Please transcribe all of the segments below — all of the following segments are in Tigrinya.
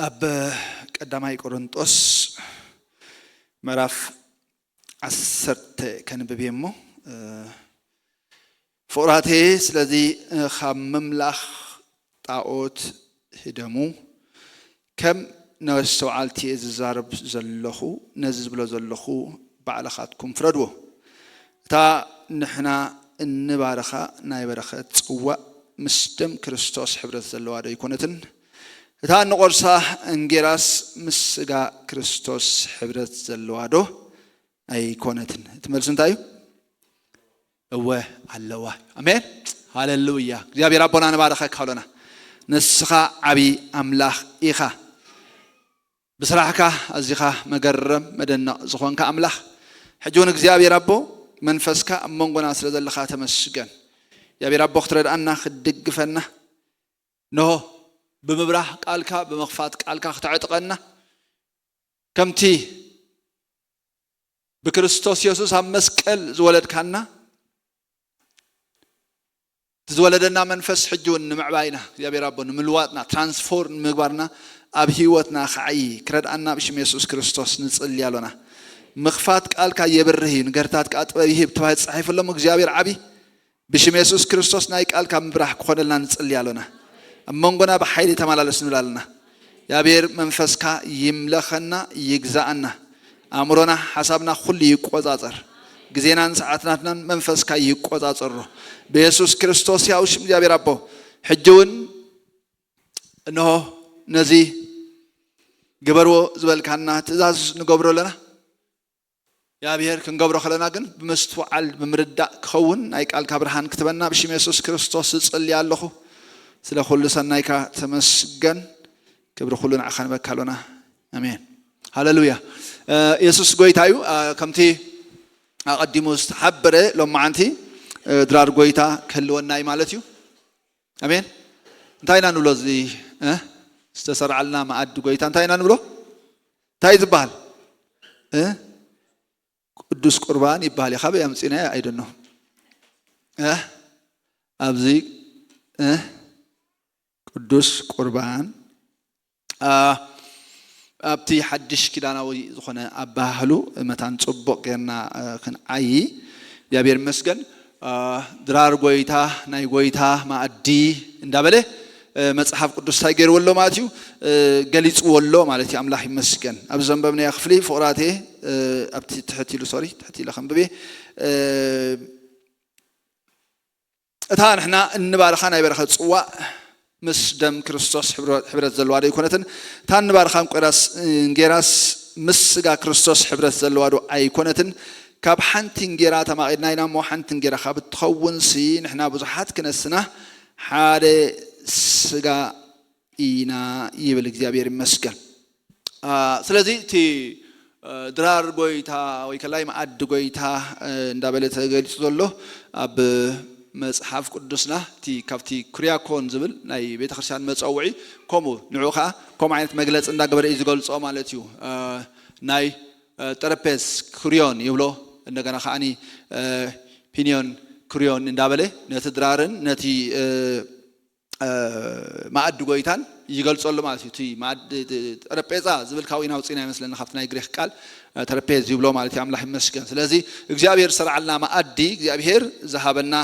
ኣብ ቀዳማይ ቆሮንጦስ ምዕራፍ ዓሰርተ ከንብብ እየ እሞ፣ እ፣ ፍቑራተየ፣ ስለዚ፣ እ፣ ካብ ምምላኽ ጣዖት ህደሙ። ከም ነስተውዓልቲ እየ ዝዛረብ ዘለኹ፣ ነዚ ዝብሎ ዘለኹ ባዕልኻትኩም ፍረድዎ። እታ ንሕና እንባርኻ ናይ በረኸት ጽዋእ ምስ ደም ክርስቶስ ሕብረት ዘለዋ ዶ ኣይኮነትን? እታ እንቆርሳ እንጌራስ ምስ ስጋ ክርስቶስ ሕብረት ዘለዋ ዶ ኣይኮነትን? እቲ መልሲ እንታይ እዩ? እወ፣ ኣለዋ። ኣሜን፣ ሃሌሉያ። እግዚኣብሔር ኣቦና፣ ንባርኸካ ኣሎና። ንስኻ ዓቢ ኣምላኽ ኢኻ። ብስራሕካ ኣዚኻ መገረም መደነቕ ዝኾንካ ኣምላኽ፣ ሕጂ እውን እግዚኣብሔር ኣቦ፣ መንፈስካ ኣብ መንጎና ስለ ዘለኻ ተመስገን። እግዚኣብሔር ኣቦ፣ ክትረድኣና፣ ክትድግፈና፣ ንሆ ብምብራህ ቃልካ፣ ብምኽፋት ቃልካ ክተዕጥቀና፣ ከምቲ ብክርስቶስ የሱስ ኣብ መስቀል ዝወለድካና፣ እቲ ዝወለደና መንፈስ ሕጂ እውን ንምዕባይና፣ እግዚኣብሔር ኣቦ፣ ንምልዋጥና፣ ትራንስፎርም ንምግባርና፣ ኣብ ህይወትና ክዓዪ ክረድኣና ብሽም የሱስ ክርስቶስ ንጽሊ ኣሎና። ምኽፋት ቃልካ የብርህ እዩ፣ ንገርታትካ ጥበብ ይህብ ተባሂሉ ተጻሒፉ ኣሎ እሞ፣ እግዚኣብሔር ዓቢ፣ ብሽም የሱስ ክርስቶስ ናይ ቃልካ ምብራህ ክኾነልና ንጽሊ ኣሎና። ኣብ መንጎና ብሓይሊ ተመላለስ ንብል ኣለና። እግዚኣብሔር መንፈስካ ይምለኸና፣ ይግዛኣና። ኣእምሮና፣ ሓሳብና ኩሉ ይቆጻጸር። ግዜናን ሰዓትናትናን መንፈስካ ይቆጻጸሮ። ብየሱስ ክርስቶስ ያው ሽም እግዚኣብሔር ኣቦ፣ ሕጂ እውን እንሆ ነዚ ግበርዎ ዝበልካና ትእዛዝ ንገብሮ ኣለና። እግዚኣብሔር ክንገብሮ ከለና ግን ብምስትውዓል ብምርዳእ ክኸውን ናይ ቃልካ ብርሃን ክትበና ብሽም የሱስ ክርስቶስ እጽሊ ኣለኹ። ስለ ኩሉ ሰናይካ ተመስገን። ክብሪ ኩሉ ንዓኻ ንበካ ኣሎና። ኣሜን። ሃሌሉያ። እ፣ የሱስ ጎይታ እዩ። እ፣ ከምቲ ኣቐዲሙ ዝተሓበረ ሎማዓንቲ፣ እ፣ ድራር ጎይታ ክህልወና እዩ ማለት እዩ። ኣሜን። እንታይ ኢና ንብሎ እዚ፣ እ፣ ዝተሰርዓልና መኣዲ ጎይታ እንታይ ኢና ንብሎ? እንታይ ዝበሃል? እ? ቅዱስ ቁርባን ይበሃል እዩ። ካበይ ኣምጺእናዮ? I don't know። እ? ኣብዚ፣ እ? ቅዱስ ቁርባን፣ አ፣ ኣብቲ ሓድሽ ኪዳናዊ ዝኾነ ኣበሃህሉ መታን ጽቡቕ ጌርና፣ እ፣ ክንዓዪ እግዚኣብሔር ይመስገን። እ፣ ድራር ጎይታ፣ ናይ ጎይታ መኣዲ እንዳበለ፣ እ፣ መጽሓፍ ቅዱስ እንታይ ገይርዎ ኣሎ ማለት እዩ? እ፣ ገሊጽዎ ኣሎ ማለት እዩ። ኣምላኽ ይመስገን። ኣብ ዘንበብናዮ ክፍሊ ፍቑራቴ፣ እ፣ ኣብቲ ትሕት ኢሉ፣ ሶሪ፣ ትሕት ኢለ ከንብብ እየ። እ፣ እታ ንሕና እንባርኻ ናይ በረኸት ጽዋእ ምስ ደም ክርስቶስ ሕብረ-፣ ሕብረት ዘለዋ ዶ ኣይኮነትን? እታ እንባርኻ እንቆራስ-፣ እንጌራስ ምስ ስጋ ክርስቶስ ሕብረት ዘለዋ ዶ ኣይኮነትን? ካብ ሓንቲ እንጌራ ተማቒድና ኢና እሞ፣ ሓንቲ እንጌራ ካብ እትኸውንሲ፣ ንሕና ብዙሓት ክነስና ሓደ ስጋ ኢና ይብል። እግዚኣብሔር ይመስገን። አ፣ ስለዚ እቲ፣ እ፣ ድራር ጎይታ ወይ ከላይ መኣዲ ጎይታ፣ እ፣ እንዳበለ ተገሊጹ ዘሎ ኣብ መጽሓፍ ቅዱስና፣ እቲ ካብቲ ኩሪያኮን ዝብል ናይ ቤተ ክርስቲያን መጸውዒ፣ ከምኡ ንዕኡ ከኣ ከምኡ ዓይነት መግለጺ እንዳገበረ እዩ ዝገልጾ ማለት እዩ። እ፣ ናይ፣ እ፣ ጠረጴዝ ኩሪዮን ይብሎ፣ እንደገና ከኣኒ፣ እ፣ ፒኒዮን ኩሪዮን እንዳበለ ነቲ ድራርን ነቲ፣ እ፣ እ፣ መኣዲ ጎይታን ይገልጸሉ ማለት እዩ። እቲ መኣዲ፣ እቲ ጠረጴዛ ዝብል ካብኡ ኢና ኣውጺእና ይመስለኒ፣ ካብቲ ናይ ግሪክ ቃል፣ እ፣ ተረፔዝ ይብሎ ማለት እዩ። ኣምላኽ ይመስገን። ስለዚ እግዚኣብሔር ዝሰርዓልና መኣዲ፣ እግዚኣብሔር ዝሃበና፣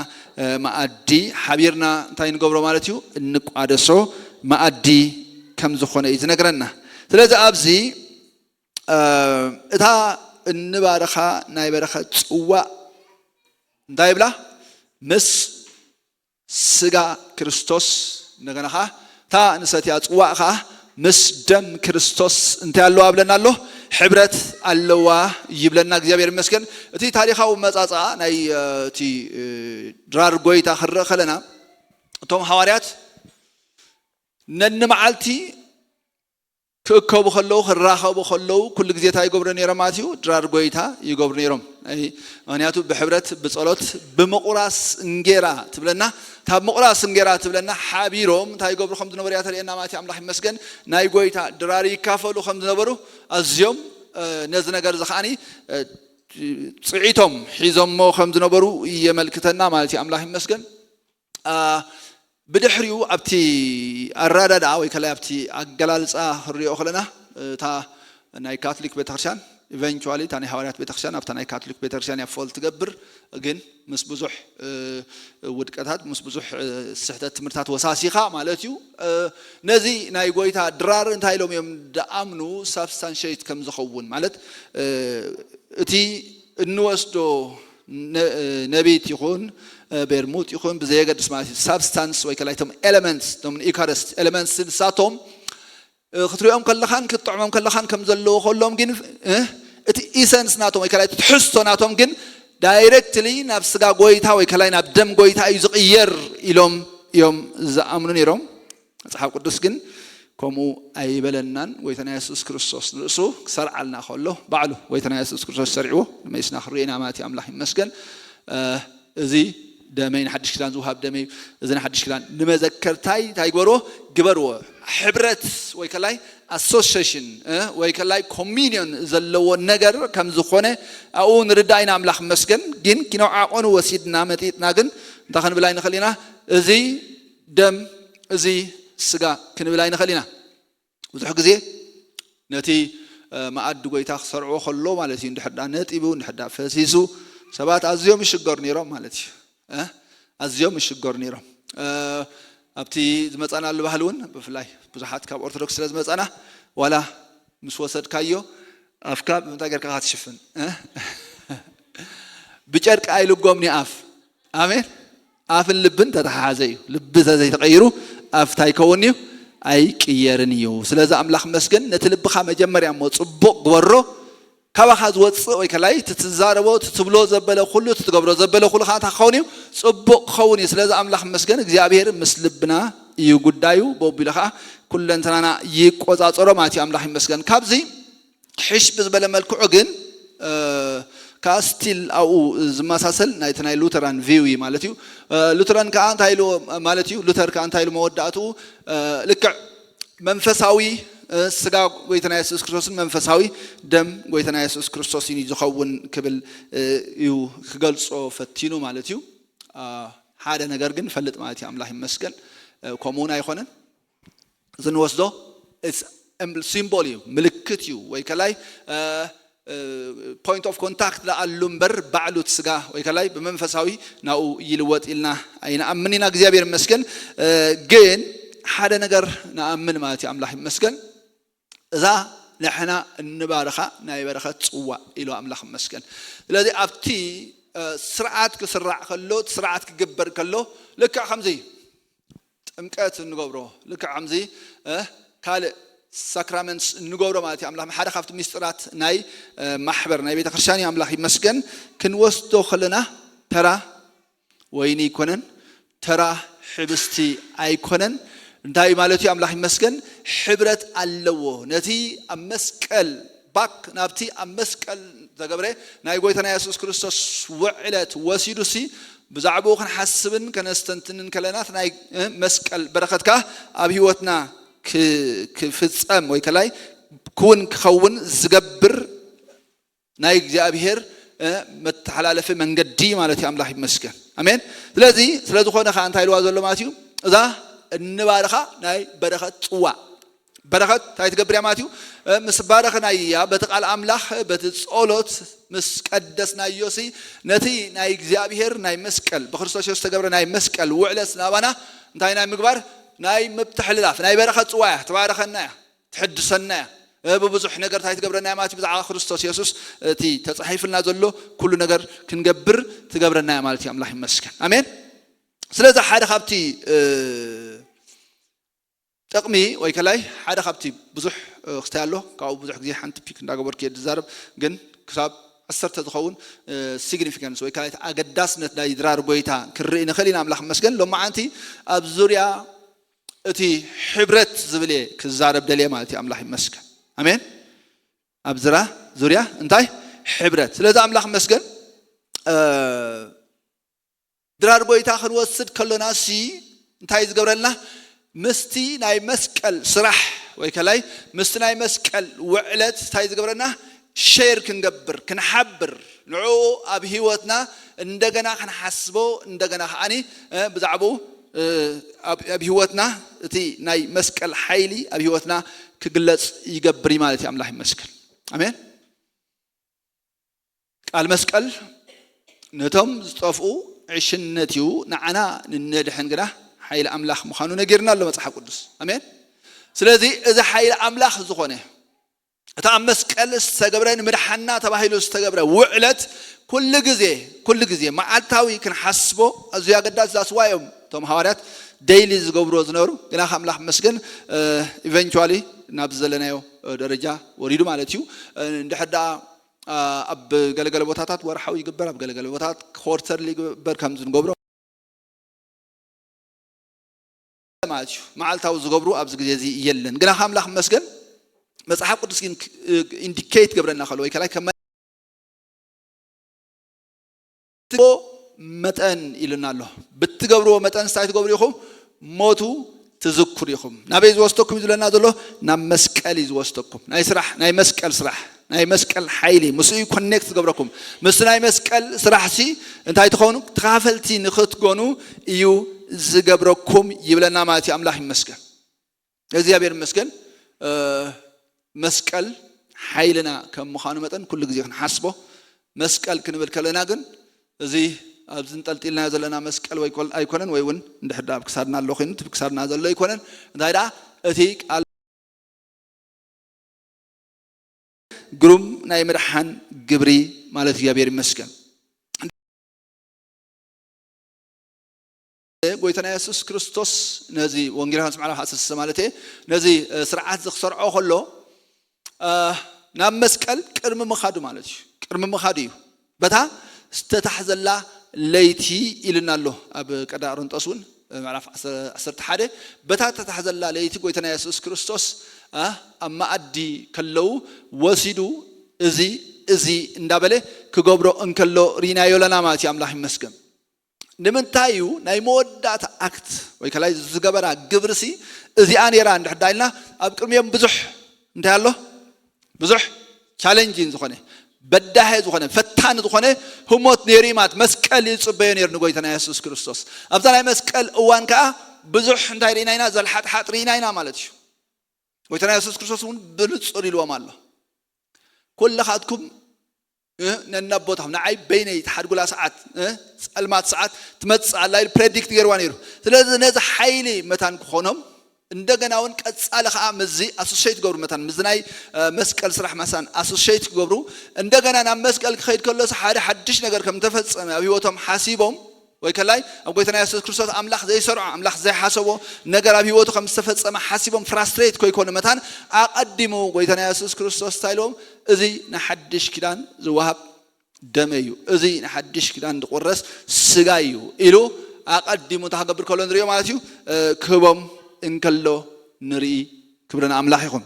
እ፣ መኣዲ ሓቢርና እንታይ ንገብሮ ማለት እዩ? እንቋደሶ መኣዲ ከም ዝኾነ እዩ ዝነግረና። ስለዚ ኣብዚ፣ እ፣ እታ እንባርኻ ናይ በረኸት ጽዋእ እንታይ ይብላ? ምስ ስጋ ክርስቶስ፣ እንደገና ኸዓ እታ ንሰትያ ጽዋእ ኸዓ ምስ ደም ክርስቶስ እንታይ ኣለዋ ብለና ኣሎ? ሕብረት ኣለዋ ይብለና። እግዚኣብሔር ይመስገን። እቲ ታሪኻዊ መጻጽኣ ናይ፣ እ፣ እቲ፣ እ፣ ድራር ጎይታ ክንርኢ ከለና፣ እቶም ሃዋርያት ነንመዓልቲ ክእከቡ ከለዉ፣ ክራኸቡ ከለዉ፣ ኩሉ ግዜ እንታይ ይገብሩ ነይሮም ማለት እዩ? ድራር ጎይታ ይገብሩ ነይሮም። ኣይ፣ ምኽንያቱ ብሕብረት፣ ብጸሎት፣ ብምቑራስ እንጌራ ትብለና። ካብ ምቑራስ እንጌራ ትብለና፣ ሓቢሮም እንታይ ይገብሩ ከም ዝነበሩ እያ ተርእየና ማለት እዩ። ኣምላኽ ይመስገን። ናይ ጎይታ ድራር ይካፈሉ ከም ዝነበሩ ኣዝዮም፣ እ፣ ነዚ ነገር እዚ ከዓኒ፣ እ፣ ጽዒቶም ሒዞሞ ከም ዝነበሩ የመልክተና ማለት እዩ። ኣምላኽ ይመስገን። እ፣ ብድሕሪኡ ኣብቲ ኣራዳድኣ ወይ ከላይ ኣብቲ ኣገላልፃ ክንሪኦ ከለና እታ ናይ ካቶሊክ ቤተክርስትያን ኢቨንቹዋሊ እታ ናይ ሃዋርያት ቤተክርስትያን ኣብታ ናይ ካቶሊክ ቤተክርስትያን እያ ፎል ትገብር። ግን ምስ ብዙሕ ውድቀታት ምስ ብዙሕ ስሕተት ትምህርታት ወሳሲኻ ማለት እዩ። ነዚ ናይ ጎይታ ድራር እንታይ ኢሎም እዮም ደኣምኑ ሳብስታንሽት ከም ዝኸውን ማለት እቲ እንወስዶ ነቢት ይኹን ቤርሙጥ ይኹን ብዘየገድስ ማለት እዩ ሳብስታንስ ወይ ከላይቶም ኤለመንትስ ቶም ኢካረስት ኤለመንትስ ንሳቶም ክትሪኦም ከለኻን ክትጥዕሞም ከለኻን ከም ዘለዎ ከሎም ግን እቲ ኢሰንስ ናቶም ወይ ከላይ ትሕዝቶ ናቶም ግን ዳይሬክትሊ ናብ ስጋ ጎይታ ወይ ከላይ ናብ ደም ጎይታ እዩ ዝቕየር ኢሎም እዮም ዝኣምኑ ነይሮም። መፅሓፍ ቅዱስ ግን ከምኡ ኣይበለናን። ጎይታና የሱስ ክርስቶስ ንርእሱ ክሰርዓልና ከሎ ባዕሉ ጎይታና የሱስ ክርስቶስ ሰሪዕዎ ንመይስና ክርእየና ማለት እዩ። ኣምላኽ ይመስገን። እዚ ደመይ ንሓድሽ ክዳን ዝውሃብ ደመይ እዚ ንሓድሽ ክዳን ንመዘከርታይ እንታይ ግበርዎ ግበርዎ። ሕብረት ወይ ከላይ ኣሶሲሽን ወይ ከላይ ኮሚኒዮን ዘለዎ ነገር ከም ዝኾነ ኣብኡ ንርዳእ ኢና። ኣምላኽ መስገን ግን ኪኖ ዓቆኑ ወሲድና መጢጥና ግን እንታይ ክንብል ኣይንኽእል ኢና። እዚ ደም እዚ ስጋ ክንብል ኣይንኽእል ኢና። ብዙሕ ግዜ ነቲ መኣዲ ጎይታ ክሰርዕዎ ከሎ ማለት እዩ እንድሕር ዳ ነጢቡ እንድሕር ዳ ፈሲሱ ሰባት ኣዝዮም ይሽገሩ ነይሮም ማለት እዩ። ኣዝዮም ይሽገሩ ነይሮም። ኣብቲ ዝመፃናሉ ባህሊ እውን ብፍላይ ብዙሓት ካብ ኦርቶዶክስ ስለ ዝመፃና ዋላ ምስ ወሰድካዮ ኣፍካ ብምንታይ ጌርካ ክትሽፍን ብጨርቂ ኣይልጎምኒ ኣፍ ኣሜን ኣፍን ልብን ተተሓሓዘ እዩ። ልቢ ተዘይተቐይሩ ኣፍ እንታይ ይከውን እዩ? ኣይቅየርን እዩ። ስለዚ ኣምላኽ መስገን ነቲ ልብኻ መጀመርያ እሞ ጽቡቕ ግበሮ። ካባኻ ዝወጽእ ወይ ከላይ እቲ ትዛረቦ እቲ ትብሎ ዘበለ ኩሉ እቲ ትገብሮ ዘበለ ኩሉ ከዓ እንታይ ክኸውን እዩ? ጽቡቕ ክኸውን እዩ። ስለዚ ኣምላኽ መስገን እግዚኣብሔር ምስ ልብና እዩ ጉዳዩ። በቢሉ ከዓ ኩለንተናና ይቆጻጸሮ ማለት እዩ። ኣምላኽ ይመስገን። ካብዚ ሕሽ ብዝበለ መልክዑ ግን ከዓ ስቲል ኣብኡ ዝመሳሰል ናይቲ ናይ ሉተራን ቪው እዩ ማለት እዩ። ሉተራን ከዓ እንታይ ኢሉ ማለት እዩ? ሉተር ከዓ እንታይ ኢሉ መወዳእትኡ ልክዕ መንፈሳዊ ስጋ ጎይታና የሱስ ክርስቶስን መንፈሳዊ ደም ጎይታና የሱስ ክርስቶስን እዩ ዝኸውን ክብል እዩ ክገልጾ ፈቲኑ ማለት እዩ። ሓደ ነገር ግን ፈልጥ ማለት እዩ። ኣምላኽ ይመስገን። ከምኡ እውን ኣይኮነን። እዚ ንወስዶ ሲምቦል እዩ፣ ምልክት እዩ። ወይ ከላይ ፖይንት ኦፍ ኮንታክት ለኣሉ እምበር ባዕሉ እቲ ስጋ ወይ ከላይ ብመንፈሳዊ ናብኡ ይልወጥ ኢልና ኣይንኣምን ኢና። እግዚኣብሔር ይመስገን። ግን ሓደ ነገር ንኣምን ማለት እዩ። ኣምላኽ ይመስገን። እዛ ንሕና እንባርኻ ናይ በረኸት ጽዋ ኢሉ ኣምላኽ ይመስገን። ስለዚ ኣብቲ ስርዓት ክስራዕ ከሎ ስርዓት ክግበር ከሎ ልክዕ ከምዚ ጥምቀት እንገብሮ ልክዕ ከምዚ ካልእ ሳክራመንትስ እንገብሮ ማለት እዩ። ኣምላኽ ሓደ ካብቲ ሚስጥራት ናይ ማሕበር ናይ ቤተ ክርስቲያን እዩ። ኣምላኽ ይመስገን። ክንወስዶ ከለና ተራ ወይኒ ኣይኮነን፣ ተራ ሕብስቲ ኣይኮነን። እንታይ ማለት እዩ? ኣምላኽ ይመስገን። ሕብረት ኣለዎ። ነቲ ኣብ መስቀል ባክ ናብቲ ኣብ መስቀል ዘገብረ ናይ ጎይታና የሱስ ክርስቶስ ውዕለት ወሲዱሲ ብዛዕባኡ ክንሓስብን ከነስተንትንን ከለና ናይ መስቀል በረኸት ከዓ ኣብ ህይወትና ክፍፀም ወይ ከላይ ክውን ክኸውን ዝገብር ናይ እግዚኣብሔር መተሓላለፊ መንገዲ ማለት እዩ። ኣምላኽ ይመስገን። ኣሜን። ስለዚ ስለ ዝኾነ ከዓ እንታይ ኢልዋ ዘሎ ማለት እዩ? እዛ እንባርኻ ናይ በረኸት ፅዋ በረኸት እንታይ ትገብር እያ ማለት እዩ? ምስ ባረኽናያ በቲ ቃል ኣምላኽ በቲ ጸሎት ምስ ቀደስናዮሲ ነቲ ናይ እግዚኣብሔር ናይ መስቀል ብክርስቶስ የሱስ ዝተገብረ ናይ መስቀል ውዕለት ናባና እንታይ ናይ ምግባር ናይ ምትሕልላፍ ናይ በረኸት ጽዋ እያ። ትባረኸና እያ፣ ትሕድሰና እያ። ብብዙሕ ነገር እንታይ ትገብረና እያ ማለት እዩ? ብዛዕባ ክርስቶስ የሱስ እቲ ተጻሒፍልና ዘሎ ኩሉ ነገር ክንገብር ትገብረና እያ ማለት እዩ። ኣምላኽ ይመስገን። ኣሜን። ስለዚ ሓደ ካብቲ ጥቕሚ ወይ ከላይ ሓደ ካብቲ ብዙሕ ክስታይ ኣሎ። ካብኡ ብዙሕ ግዜ ሓንቲ ፒክ እንዳገበርኩ እየ ዝዛረብ፣ ግን ክሳብ ዓሰርተ ዝኸውን ሲግኒፊካንስ ወይ ከላይ ኣገዳስነት ናይ ድራር ጎይታ ክርኢ ንኽእል ኢና። ኣምላኽ መስገን። ሎማዓንቲ ኣብ ዙርያ እቲ ሕብረት ዝብል እየ ክዛረብ ደልየ ማለት እዩ። ኣምላኽ ይመስገን። ኣሜን። ኣብ ዝራ ዙርያ እንታይ ሕብረት። ስለዚ ኣምላኽ መስገን። ድራር ጎይታ ክንወስድ ከሎና ሲ እንታይ ዝገብረልና? ምስቲ ናይ መስቀል ስራሕ ወይ ከላይ ምስቲ ናይ መስቀል ውዕለት እንታይ ዝገብረና? ሼር ክንገብር ክንሓብር ንዕኡ ኣብ ህይወትና እንደገና ክንሓስቦ እንደገና ከዓኒ ብዛዕባኡ ኣብ ህይወትና እቲ ናይ መስቀል ሓይሊ ኣብ ህይወትና ክግለጽ ይገብር ማለት እዩ። ኣምላኽ ይመስገን። ኣሜን። ቃል መስቀል ነቶም ዝጠፍኡ ዕሽነት እዩ፣ ንዓና ንነድሕን ግና ሓይሊ ኣምላኽ ምዃኑ ነጊርና ኣሎ መጽሓፍ ቅዱስ። ኣሜን። ስለዚ እዚ ሓይሊ ኣምላኽ ዝኾነ እቲ ኣብ መስቀል ዝተገብረ ንምድሓና ተባሂሉ ዝተገብረ ውዕለት ኩሉ ግዜ ኩሉ ግዜ መዓልታዊ ክንሓስቦ ኣዝዩ ኣገዳሲ። ዛስዋ እዮም እቶም ሃዋርያት ደይሊ ዝገብርዎ ዝነበሩ። ግና ካብ ኣምላኽ መስገን ኢቨንቹዋሊ ናብ ዘለናዮ ደረጃ ወሪዱ ማለት እዩ። እንድሕር ደኣ ኣብ ገለገለ ቦታታት ወርሓዊ ይግበር፣ ኣብ ገለገለ ቦታታት ኮርተርሊ ይግበር ከም ዝንገብሮ ማለት እዩ። መዓልታዊ ዝገብሩ ኣብዚ ግዜ እዚ የለን። ግና ካብ ኣምላኽ መስገን መጽሓፍ ቅዱስ ግን ኢንዲኬት ገብረና ከሎ ወይ ከላይ ከም መጠን ኢሉና ኣሎ። ብትገብርዎ መጠን እንታይ ትገብሩ ኢኹም? ሞቱ ትዝክሩ ኢኹም። ናበይ ዝወስደኩም እዩ ዝብለና ዘሎ? ናብ መስቀል እዩ ዝወስደኩም። ናይ ስራሕ ናይ መስቀል ስራሕ ናይ መስቀል ሓይሊ ምስ እዩ ኮኔክት ዝገብረኩም ምስ ናይ መስቀል ስራሕ ሲ እንታይ ትኾኑ? ተኻፈልቲ ንኽትኮኑ እዩ ዝገብረኩም ይብለና ማለት እዩ። ኣምላኽ ይመስገን። እግዚኣብሔር ይመስገን። መስቀል ሓይልና ከም ምዃኑ መጠን ኩሉ ግዜ ክንሓስቦ። መስቀል ክንብል ከለና ግን እዚ ኣብዚ እንጠልጢልናዮ ዘለና መስቀል ወይ ኮል ኣይኮነን፣ ወይ እውን እንድሕር ደኣ ኣብ ክሳድና ኣሎ ኮይኑ እቲ ክሳድና ዘሎ ኣይኮነን። እንታይ ደኣ እቲ ቃል ግሩም ናይ ምድሓን ግብሪ ማለት እግዚኣብሔር ይመስገን። ጎይታና የሱስ ክርስቶስ ነዚ ወንጌል ዮሃንስ ምዕራፍ ዓሰርተ ሰለስተ ማለት እየ፣ ነዚ ስርዓት ዝክሰርዖ ከሎ ናብ መስቀል ቅድሚ ምኻዱ ማለት እዩ። ቅድሚ ምኻዱ እዩ። በታ ዝተታሕዘላ ለይቲ ኢልና ኣሎ ኣብ ቀዳ ቆሮንጦስ እውን ምዕራፍ ዓሰርተ ሓደ። በታ ዝተታሕዘላ ለይቲ ጎይታና የሱስ ክርስቶስ ኣብ መኣዲ ከለዉ ወሲዱ እዚ እዚ እንዳበለ ክገብሮ እንከሎ ርኢናዮ ኣለና ማለት እዩ። ኣምላኽ ይመስገን። ንምንታይ እዩ ናይ መወዳእታ ኣክት ወይ ከላይ ዝገበራ ግብርሲ እዚኣ ነይራ እንድሕር ዳይልና ኣብ ቅድሚኦም ብዙሕ እንታይ ኣሎ? ብዙሕ ቻሌንጂን ዝኾነ በዳሄ ዝኾነ ፈታኒ ዝኾነ ህሞት ነይሩ እዩ ማለት መስቀል ይጽበዮ ነይሩ ንጎይታና የሱስ ክርስቶስ። ኣብዛ ናይ መስቀል እዋን ከዓ ብዙሕ እንታይ ርኢና ኢና? ዘልሓጥሓጥ ርኢና ኢና ማለት እዩ። ጎይታና የሱስ ክርስቶስ እውን ብንጹር ኢልዎም ኣሎ። ኩልኻትኩም ነናቦታም ንዓይ በይነይ ትሓድጉላ ሰዓት ጸልማት ሰዓት ትመጽእ ኣላ ኢሉ ፕሬዲክት ገይርዋ ነይሩ። ስለዚ ነዚ ሓይሊ መታን ክኾኖም እንደገና እውን ቀጻሊ ከዓ ምስዚ ኣሶሴት ክገብሩ መታን ምስዚ ናይ መስቀል ስራሕ መሳን ኣሶሴት ክገብሩ እንደገና ናብ መስቀል ክኸይድ ከሎስ ሓደ ሓድሽ ነገር ከም ተፈጸመ ኣብ ህይወቶም ሓሲቦም ወይ ከላይ ኣብ ጎይታና የሱስ ክርስቶስ ኣምላኽ ዘይሰርዖ ኣምላኽ ዘይሓሰቦ ነገር ኣብ ህይወቱ ከም ዝተፈጸመ ሓሲቦም ፍራስትሬት ኮይኮኑ መታን ኣቐዲሙ ጎይታና የሱስ ክርስቶስ እንታይ ኢልዎም? እዚ ንሓድሽ ኪዳን ዝወሃብ ደመ እዩ፣ እዚ ንሓድሽ ኪዳን ዝቁረስ ስጋ እዩ ኢሉ ኣቐዲሙ እንታይ ክገብር ከሎ ንሪኦ ማለት እዩ? ክህቦም እንከሎ ንርኢ። ክብሪ ንኣምላኽ ይኹን።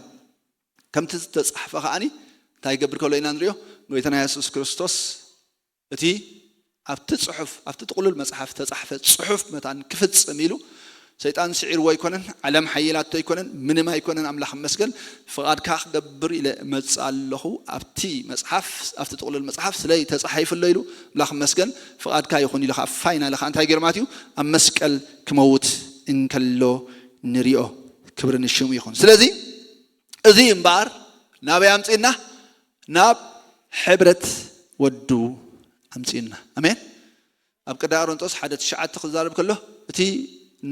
ከምቲ ዝተጻሕፈ ከዓኒ እንታይ ይገብር ከሎ ኢና ንሪኦ? ጎይታና የሱስ ክርስቶስ እቲ ኣብቲ ጽሑፍ ኣብቲ ጥቕሉል መጽሓፍ ዝተጻሕፈ ጽሑፍ መታን ክፍጽም ኢሉ ሰይጣን ስዒርዎ ኣይኮነን፣ ዓለም ሓይላቶ ኣይኮነን፣ ምንም ኣይኮነን። ኣምላኽ መስገን ፍቓድካ ክገብር ኢለ እመጽእ ኣለኹ። ኣብቲ መጽሓፍ ኣብቲ ጥቕሉል መጽሓፍ ስለይ ተጻሒፉ ኣሎ ኢሉ ኣምላኽ መስገን ፍቓድካ ይኹን ኢሉ ፋይናል ኸዓ እንታይ ገይሩ ማለት እዩ? ኣብ መስቀል ክመውት እንከሎ ንሪኦ። ክብሪ ንሽሙ ይኹን። ስለዚ እዚ እምበኣር ናበይ ኣምጽእና? ናብ ሕብረት ወዱ ኣምጽእና። ኣሜን። ኣብ ቀዳይ ቆሮንጦስ ሓደ ትሽዓተ ክዛረብ ከሎ እቲ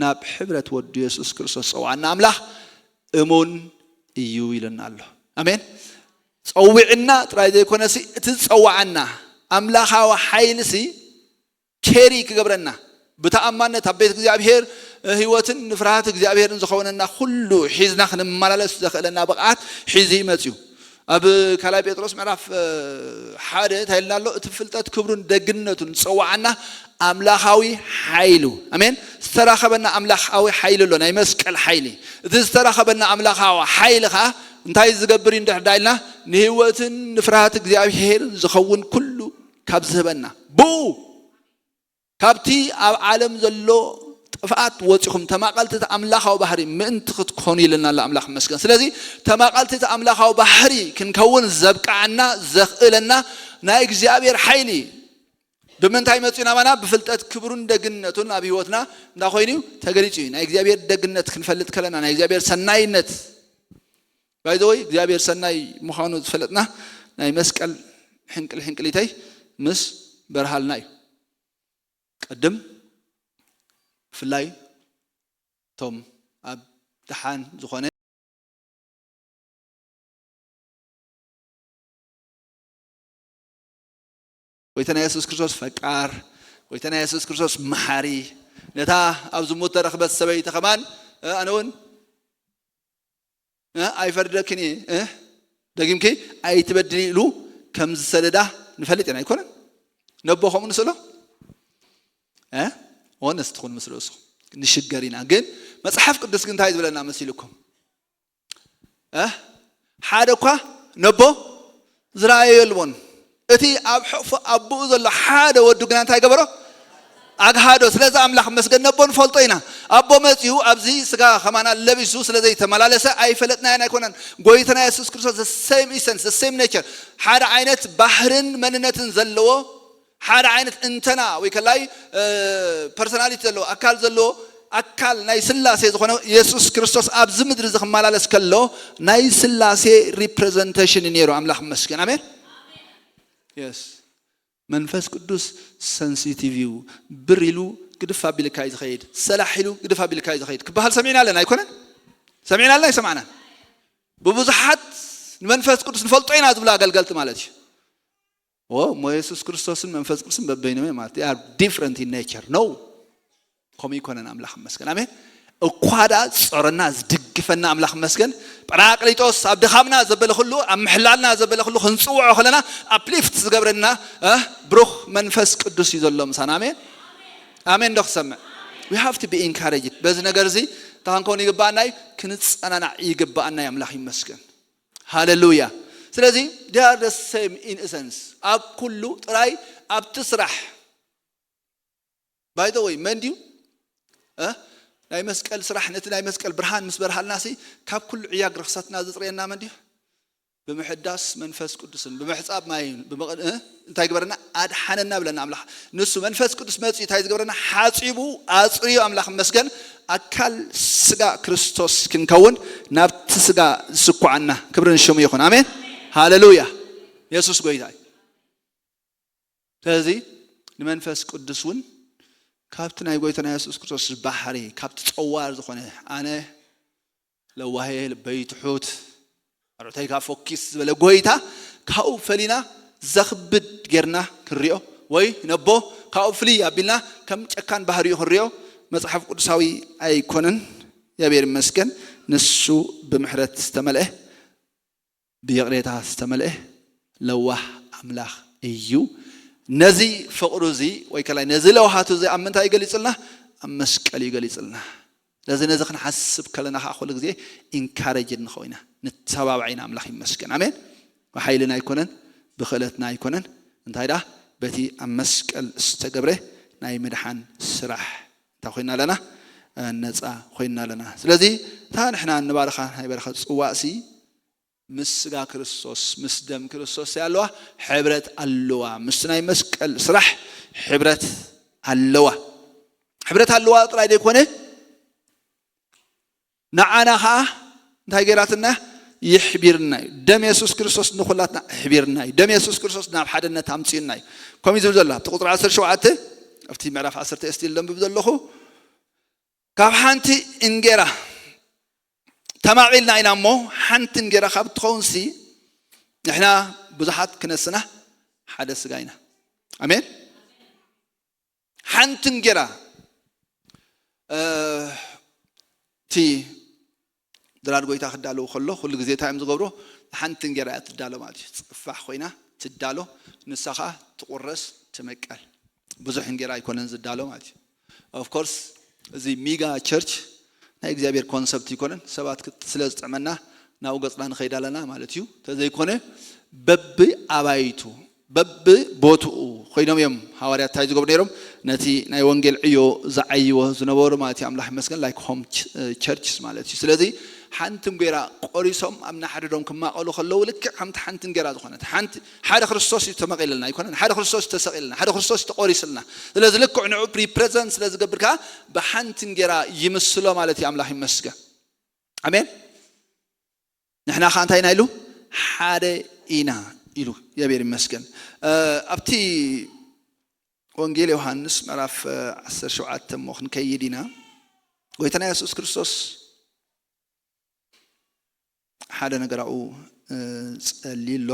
ናብ ሕብረት ወዱ የሱስ ክርስቶስ ጸውዓና ኣምላኽ እሙን እዩ ኢለና ኣሎ። ኣሜን። ጸዊዕና ጥራይ ዘይኮነሲ እቲ ዝጸዋዓና ኣምላኻዊ ሓይልሲ ኬሪ ክገብረና ብተኣማነት ኣብ ቤት እግዚኣብሔር ህይወትን ንፍርሃት እግዚኣብሔርን ዝኸውነና ኩሉ ሒዝና ክንመላለስ ዘኽእለና ብቕዓት ሒዙ ይመጽዩ። ኣብ ካልኣይ ጴጥሮስ ምዕራፍ ሓደ እንታይ ኢልና ኣሎ? እቲ ፍልጠት ክብሩን ደግነቱን ዝጸዋዓና ኣምላኻዊ ሓይሉ። ኣሜን። ዝተራኸበና ኣምላኻዊ ሓይሊ ኣሎ፣ ናይ መስቀል ሓይሊ። እቲ ዝተራኸበና ኣምላኻዊ ሓይሊ ኸዓ እንታይ ዝገብር እዩ እንድሕር ዳይልና ንህይወትን ንፍርሃት እግዚኣብሔር ዝኸውን ኩሉ ካብ ዝህበና ብኡ ካብቲ ኣብ ዓለም ዘሎ ጥፍኣት ወፂኹም ተማቐልቲ እቲ ኣምላኻዊ ባህሪ ምእንቲ ክትኮኑ ኢልና ኣሎ ኣምላኽ መስገን። ስለዚ ተማቐልቲ እቲ ኣምላኻዊ ባህሪ ክንከውን ዘብቅዓና ዘኽእለና ናይ እግዚኣብሔር ሓይሊ ብምንታይ መፅኡ ናባና? ብፍልጠት ክብሩን ደግነቱን ኣብ ህይወትና እንታይ ኮይኑ እዩ? ተገሊፁ እዩ። ናይ እግዚኣብሔር ደግነት ክንፈልጥ ከለና፣ ናይ እግዚኣብሔር ሰናይነት፣ ባይዘወይ እግዚኣብሔር ሰናይ ምዃኑ ዝፈለጥና ናይ መስቀል ሕንቅል ሕንቅሊተይ ምስ በርሃልና እዩ። ቅድም ብፍላይ እቶም ኣብ ደሓን ዝኾነ ጎይታና የሱስ ክርስቶስ ፈቃር፣ ጎይታና የሱስ ክርስቶስ መሓሪ፣ ነታ ኣብ ዝሙት ተረኽበት ሰበይቲ ከማን፣ እ፣ ኣነ እውን፣ እ፣ ኣይፈርደክን እየ፣ እ፣ ደጊምኪ ኣይትበድሊ ኢሉ ከም ዝሰደዳ ንፈልጥ ኢና። ኣይኮነን? ነቦ ከምኡ ንስእሎ? እ? ኦነስት ትኹን ምስ ርእሱ ንሽገር ኢና። ግን መጽሓፍ ቅዱስ ግን እንታይ ዝብለና መሲልኩም? እ? ሓደ እኳ ነቦ ዝረኣዮ የልቦን። እቲ ኣብ ሕቕፎ ኣቦኡ ዘሎ ሓደ ወዱ ግና እንታይ ገበሮ? ኣግሃዶ። ስለዚ ኣምላኽ መስገን ነቦ ንፈልጦ ኢና። ኣቦ መጺኡ ኣብዚ ስጋ ከማና ለቢሱ ስለ ዘይተመላለሰ ኣይፈለጥናዮን ኣይኮነን። ጎይታና የሱስ ክርስቶስ the same essence, the same nature፣ ሓደ ዓይነት ባህርን መንነትን ዘለዎ፣ ሓደ ዓይነት እንተና ወይ ከላይ፣ እ፣ ፐርሶናሊቲ ዘለዎ፣ ኣካል ዘለዎ፣ ኣካል ናይ ስላሴ ዝኾነ የሱስ ክርስቶስ ኣብዚ ምድሪ እዚ ክመላለስ ከሎ ናይ ስላሴ ሪፕሬዘንቴሽን እዩ ነይሩ። ኣምላኽ መስገን። ኣሜን። የስ። መንፈስ ቅዱስ ሰንሲቲቭ እዩ። ብር ኢሉ ግድፍ ኣቢልካ እዩ ዝኸይድ፣ ሰላሕ ኢሉ ግድፍ ኣቢልካ እዩ ዝኸይድ ክበሃል ሰሚዕና ኣለና ኣይኮነን? ሰሚዕና ኣለና ኣይሰማዕናን? ብብዙሓት ንመንፈስ ቅዱስ ንፈልጦ ኢና ዝብሉ ኣገልገልቲ ማለት እዩ። ኦ፣ እሞ የሱስ ክርስቶስን መንፈስ ቅዱስን በበይኖም እዮም ማለት፣ they are different in nature። No፣ ከምኡ ይኮነን። ኣምላኽ ይመስገን። ኣሜን። እኳ ደኣ ዝጾረና ዝድግፈና ኣምላኽ ይመስገን። ጳራቅሊጦስ ኣብ ድኻምና ዘበለ ኩሉ፣ ኣብ ምሕላልና ዘበለ ኩሉ ክንጽውዖ ከለና ኣፕሊፍት ዝገብረና፣ እ፣ ብሩኽ መንፈስ ቅዱስ እዩ ዘሎ ምሳና። ኣሜን። ኣሜን ዶ ክሰምዕ? We have to be encouraged። በዚ ነገር እዚ እንታይ ክንከውን ይግባኣና እዩ? ክንጸናናዕ ይግባኣና እዩ። ኣምላኽ ይመስገን። ሃሌሉያ። ስለዚ they are the same in essence። ኣብ ኩሉ ጥራይ ኣብቲ ስራሕ። By the way፣ መን ድዩ፣ እ፣ ናይ መስቀል ስራሕ፣ ነቲ ናይ መስቀል ብርሃን ምስ በርሃልና ሲ ካብ ኩሉ ዕያግ ርኽሰትና ዘጽርየና መን ድዩ? ብምሕዳስ መንፈስ ቅዱስን ብምሕጻብ ማይን ብምቕ-፣ እ፣ እንታይ ግበረና? ኣድሓነና ብለና ኣምላኽ። ንሱ መንፈስ ቅዱስ መጺኡ እንታይ ዝገብረና? ሓጺቡ ኣጽርዩ። ኣምላኽ መስገን። ኣካል ስጋ ክርስቶስ ክንከውን ናብቲ ስጋ ዝስኩዓና። ክብሪ ንሽሙ ይኹን። ኣሜን። ሃሌሉያ። የሱስ ጎይታ እዩ። ስለዚ ንመንፈስ ቅዱስ እውን ካብቲ ናይ ጎይታና የሱስ ክርስቶስ ባህሪ፣ ካብቲ ጸዋር ዝኾነ፣ ኣነ ለዋሄ፣ ልበይ ትሑት፣ ኣርዑተይ ካብ ፎኪስ ዝበለ ጎይታ፣ ካብኡ ፈሊና ዘኽብድ ጌርና ክንሪኦ፣ ወይ ነቦ ካብኡ ፍልይ ኣቢልና ከም ጨካን ባህሪኡ ክንሪኦ መጽሓፍ ቅዱሳዊ ኣይኮነን። እግዚኣብሔር ይመስገን። ንሱ ብምሕረት ዝተመልአ፣ ብይቕሬታ ዝተመልአ ለዋህ ኣምላኽ እዩ። ነዚ ፍቕሩ እዚ ወይ ከላይ ነዚ ለውሃቱ እዚ ኣብ ምንታይ እዩ ገሊጹልና? ኣብ መስቀል እዩ ገሊጹልና። ስለዚ ነዚ ክንሓስብ ከለና ከዓ ኩሉ ግዜ ኢንካሬጅድ ንኸውን ኢና፣ ንተባባዕ ኢና። ኣምላኽ ይመስገን። ኣሜን። ብሓይልና ኣይኮነን፣ ብኽእለትና ኣይኮነን። እንታይ ደኣ? በቲ ኣብ መስቀል ዝተገብረ ናይ ምድሓን ስራሕ እንታይ ኮይና ኣለና? ነፃ ኮይና ኣለና። ስለዚ እታ ንሕና ንባርኻ ናይ በረኸት ጽዋእሲ ምስ ስጋ ክርስቶስ፣ ምስ ደም ክርስቶስ ኣለዋ፣ ሕብረት ኣለዋ። ምስ ናይ መስቀል ስራሕ ሕብረት ኣለዋ። ሕብረት ኣለዋ ጥራይ ዘይኮነ፣ ንዓና ኸዓ እንታይ ገይራትና? ይሕቢርና እዩ። ደም የሱስ ክርስቶስ ንኹላትና ኣሕቢርና እዩ። ደም የሱስ ክርስቶስ ናብ ሓድነት ኣምጺኡና እዩ። ከምኡ እዩ ዝብል ዘሎ ኣብቲ ቁጽሪ ዓሰርተ ሸውዓተ፣ ኣብቲ ምዕራፍ ዓሰርተ እስቲል ደንብብ ዘለኹ፣ ካብ ሓንቲ እንጌራ ተማቒልና ኢና እሞ፣ ሓንቲ እንጌራ ካብ እትኸውንሲ፣ ንሕና ብዙሓት ክነስና ሓደ ስጋ ኢና። ኣሜን። ሓንቲ እንጌራ፣ እ፣ እቲ ድራር ጎይታ ክዳለዉ ከሎ፣ ኩሉ ግዜ እንታይ እዮም ዝገብሩ? ሓንቲ እንጌራ እያ ትዳሎ ማለት እዩ። ጽፋሕ ኮይና ትዳሎ፣ ንሳ ኸዓ ትቑረስ፣ ትምቀል። ብዙሕ እንጌራ ኣይኮነን ዝዳሎ ማለት እዩ። ኦፍ ኮርስ፣ እዚ ሚጋ ቸርች ናይ እግዚኣብሔር ኮንሰፕት ኣይኮነን። ሰባት ክት-፣ ስለ ዝጥዕመና ናብኡ ገጽና ንኸይድ ኣለና ማለት እዩ። ተዘይኮነ፣ በብኣባይቱ፣ በብቦትኡ ኮይኖም እዮም ሃዋርያት እንታይ ዝገብሩ ነይሮም? ነቲ ናይ ወንጌል ዕዮ ዝዓይዎ ዝነበሩ ማለት እዩ። ኣምላኽ ይመስገን፣ ላይክ ሆም ቸ-፣ ቸርችስ ማለት እዩ። ስለዚ ሓንቲ እንጌራ ቆሪሶም ኣብ ናሕድዶም ክማቐሉ ከለዉ፣ ልክዕ ከምቲ ሓንቲ እንጌራ ዝኾነት፣ ሓንቲ፣ ሓደ ክርስቶስ እዩ ተመቒልልና ኣይኮነን? ሓደ ክርስቶስ እዩ ተሰቒልና፣ ሓደ ክርስቶስ እዩ ተቆሪስልና። ስለዚ ልክዕ ንዑ ሪፕሬዘንት ስለ ዝገብር ከኣ ብሓንቲ እንጌራ ይምስሎ ማለት እዩ። ኣምላኽ ይመስገን። ኣሜን። ንሕና ከኣ እንታይ ኢና ኢሉ? ሓደ ኢና ኢሉ። እግዚኣብሔር ይመስገን። እ፣ ኣብቲ ወንጌል ዮሃንስ ምዕራፍ፣ እ፣ ዓሰርተ ሸውዓተ እሞ ክንከይድ ኢና። ጎይታና የሱስ ክርስቶስ ሓደ ነገር ኣብኡ፣ እ፣ ጸልዩ ኣሎ።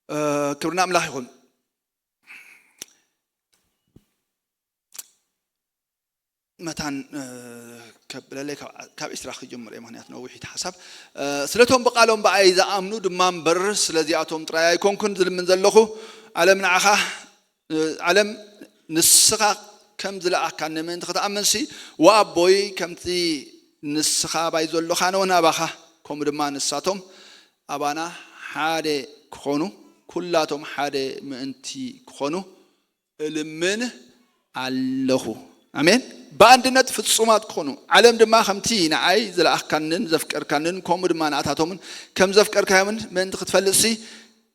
እ፣ ክብሪ ንኣምላኽ ይኹን። መታን፣ እ፣ ከብለለይ ካብ፣ ካብ ዒስራ ክጅምር እየ፣ ምኽንያቱ ነዊሕ እቲ ሓሳብ። እ፣ ስለቶም ብቓሎም ብኣይ ዝኣምኑ ድማ እምበር፣ ስለዚኣቶም ጥራይ ኣይኮንኩን ዝልምን ዘለኹ። ዓለም ንዓኻ፣ እ፣ ዓለም ንስኻ ከም ዝለኣኻኒ ምእንቲ ክትኣምንሲ፣ ወኣቦይ፣ ከምቲ ንስኻ ኣባይ ዘሎኻ ኣነ እውን ኣባኻ፣ ከምኡ ድማ ንሳቶም ኣባና ሓደ ክኾኑ፣ ኩላቶም ሓደ ምእንቲ ክኾኑ እልምን ኣለኹ። ኣሜን። ብኣንድነት ፍጹማት ክኾኑ፣ ዓለም ድማ ከምቲ ንዓይ ዝለኣኽካንን ዘፍቀርካንን፣ ከምኡ ድማ ንኣታቶምን ከም ዘፍቀርካዮምን ምእንቲ ክትፈልጥሲ፣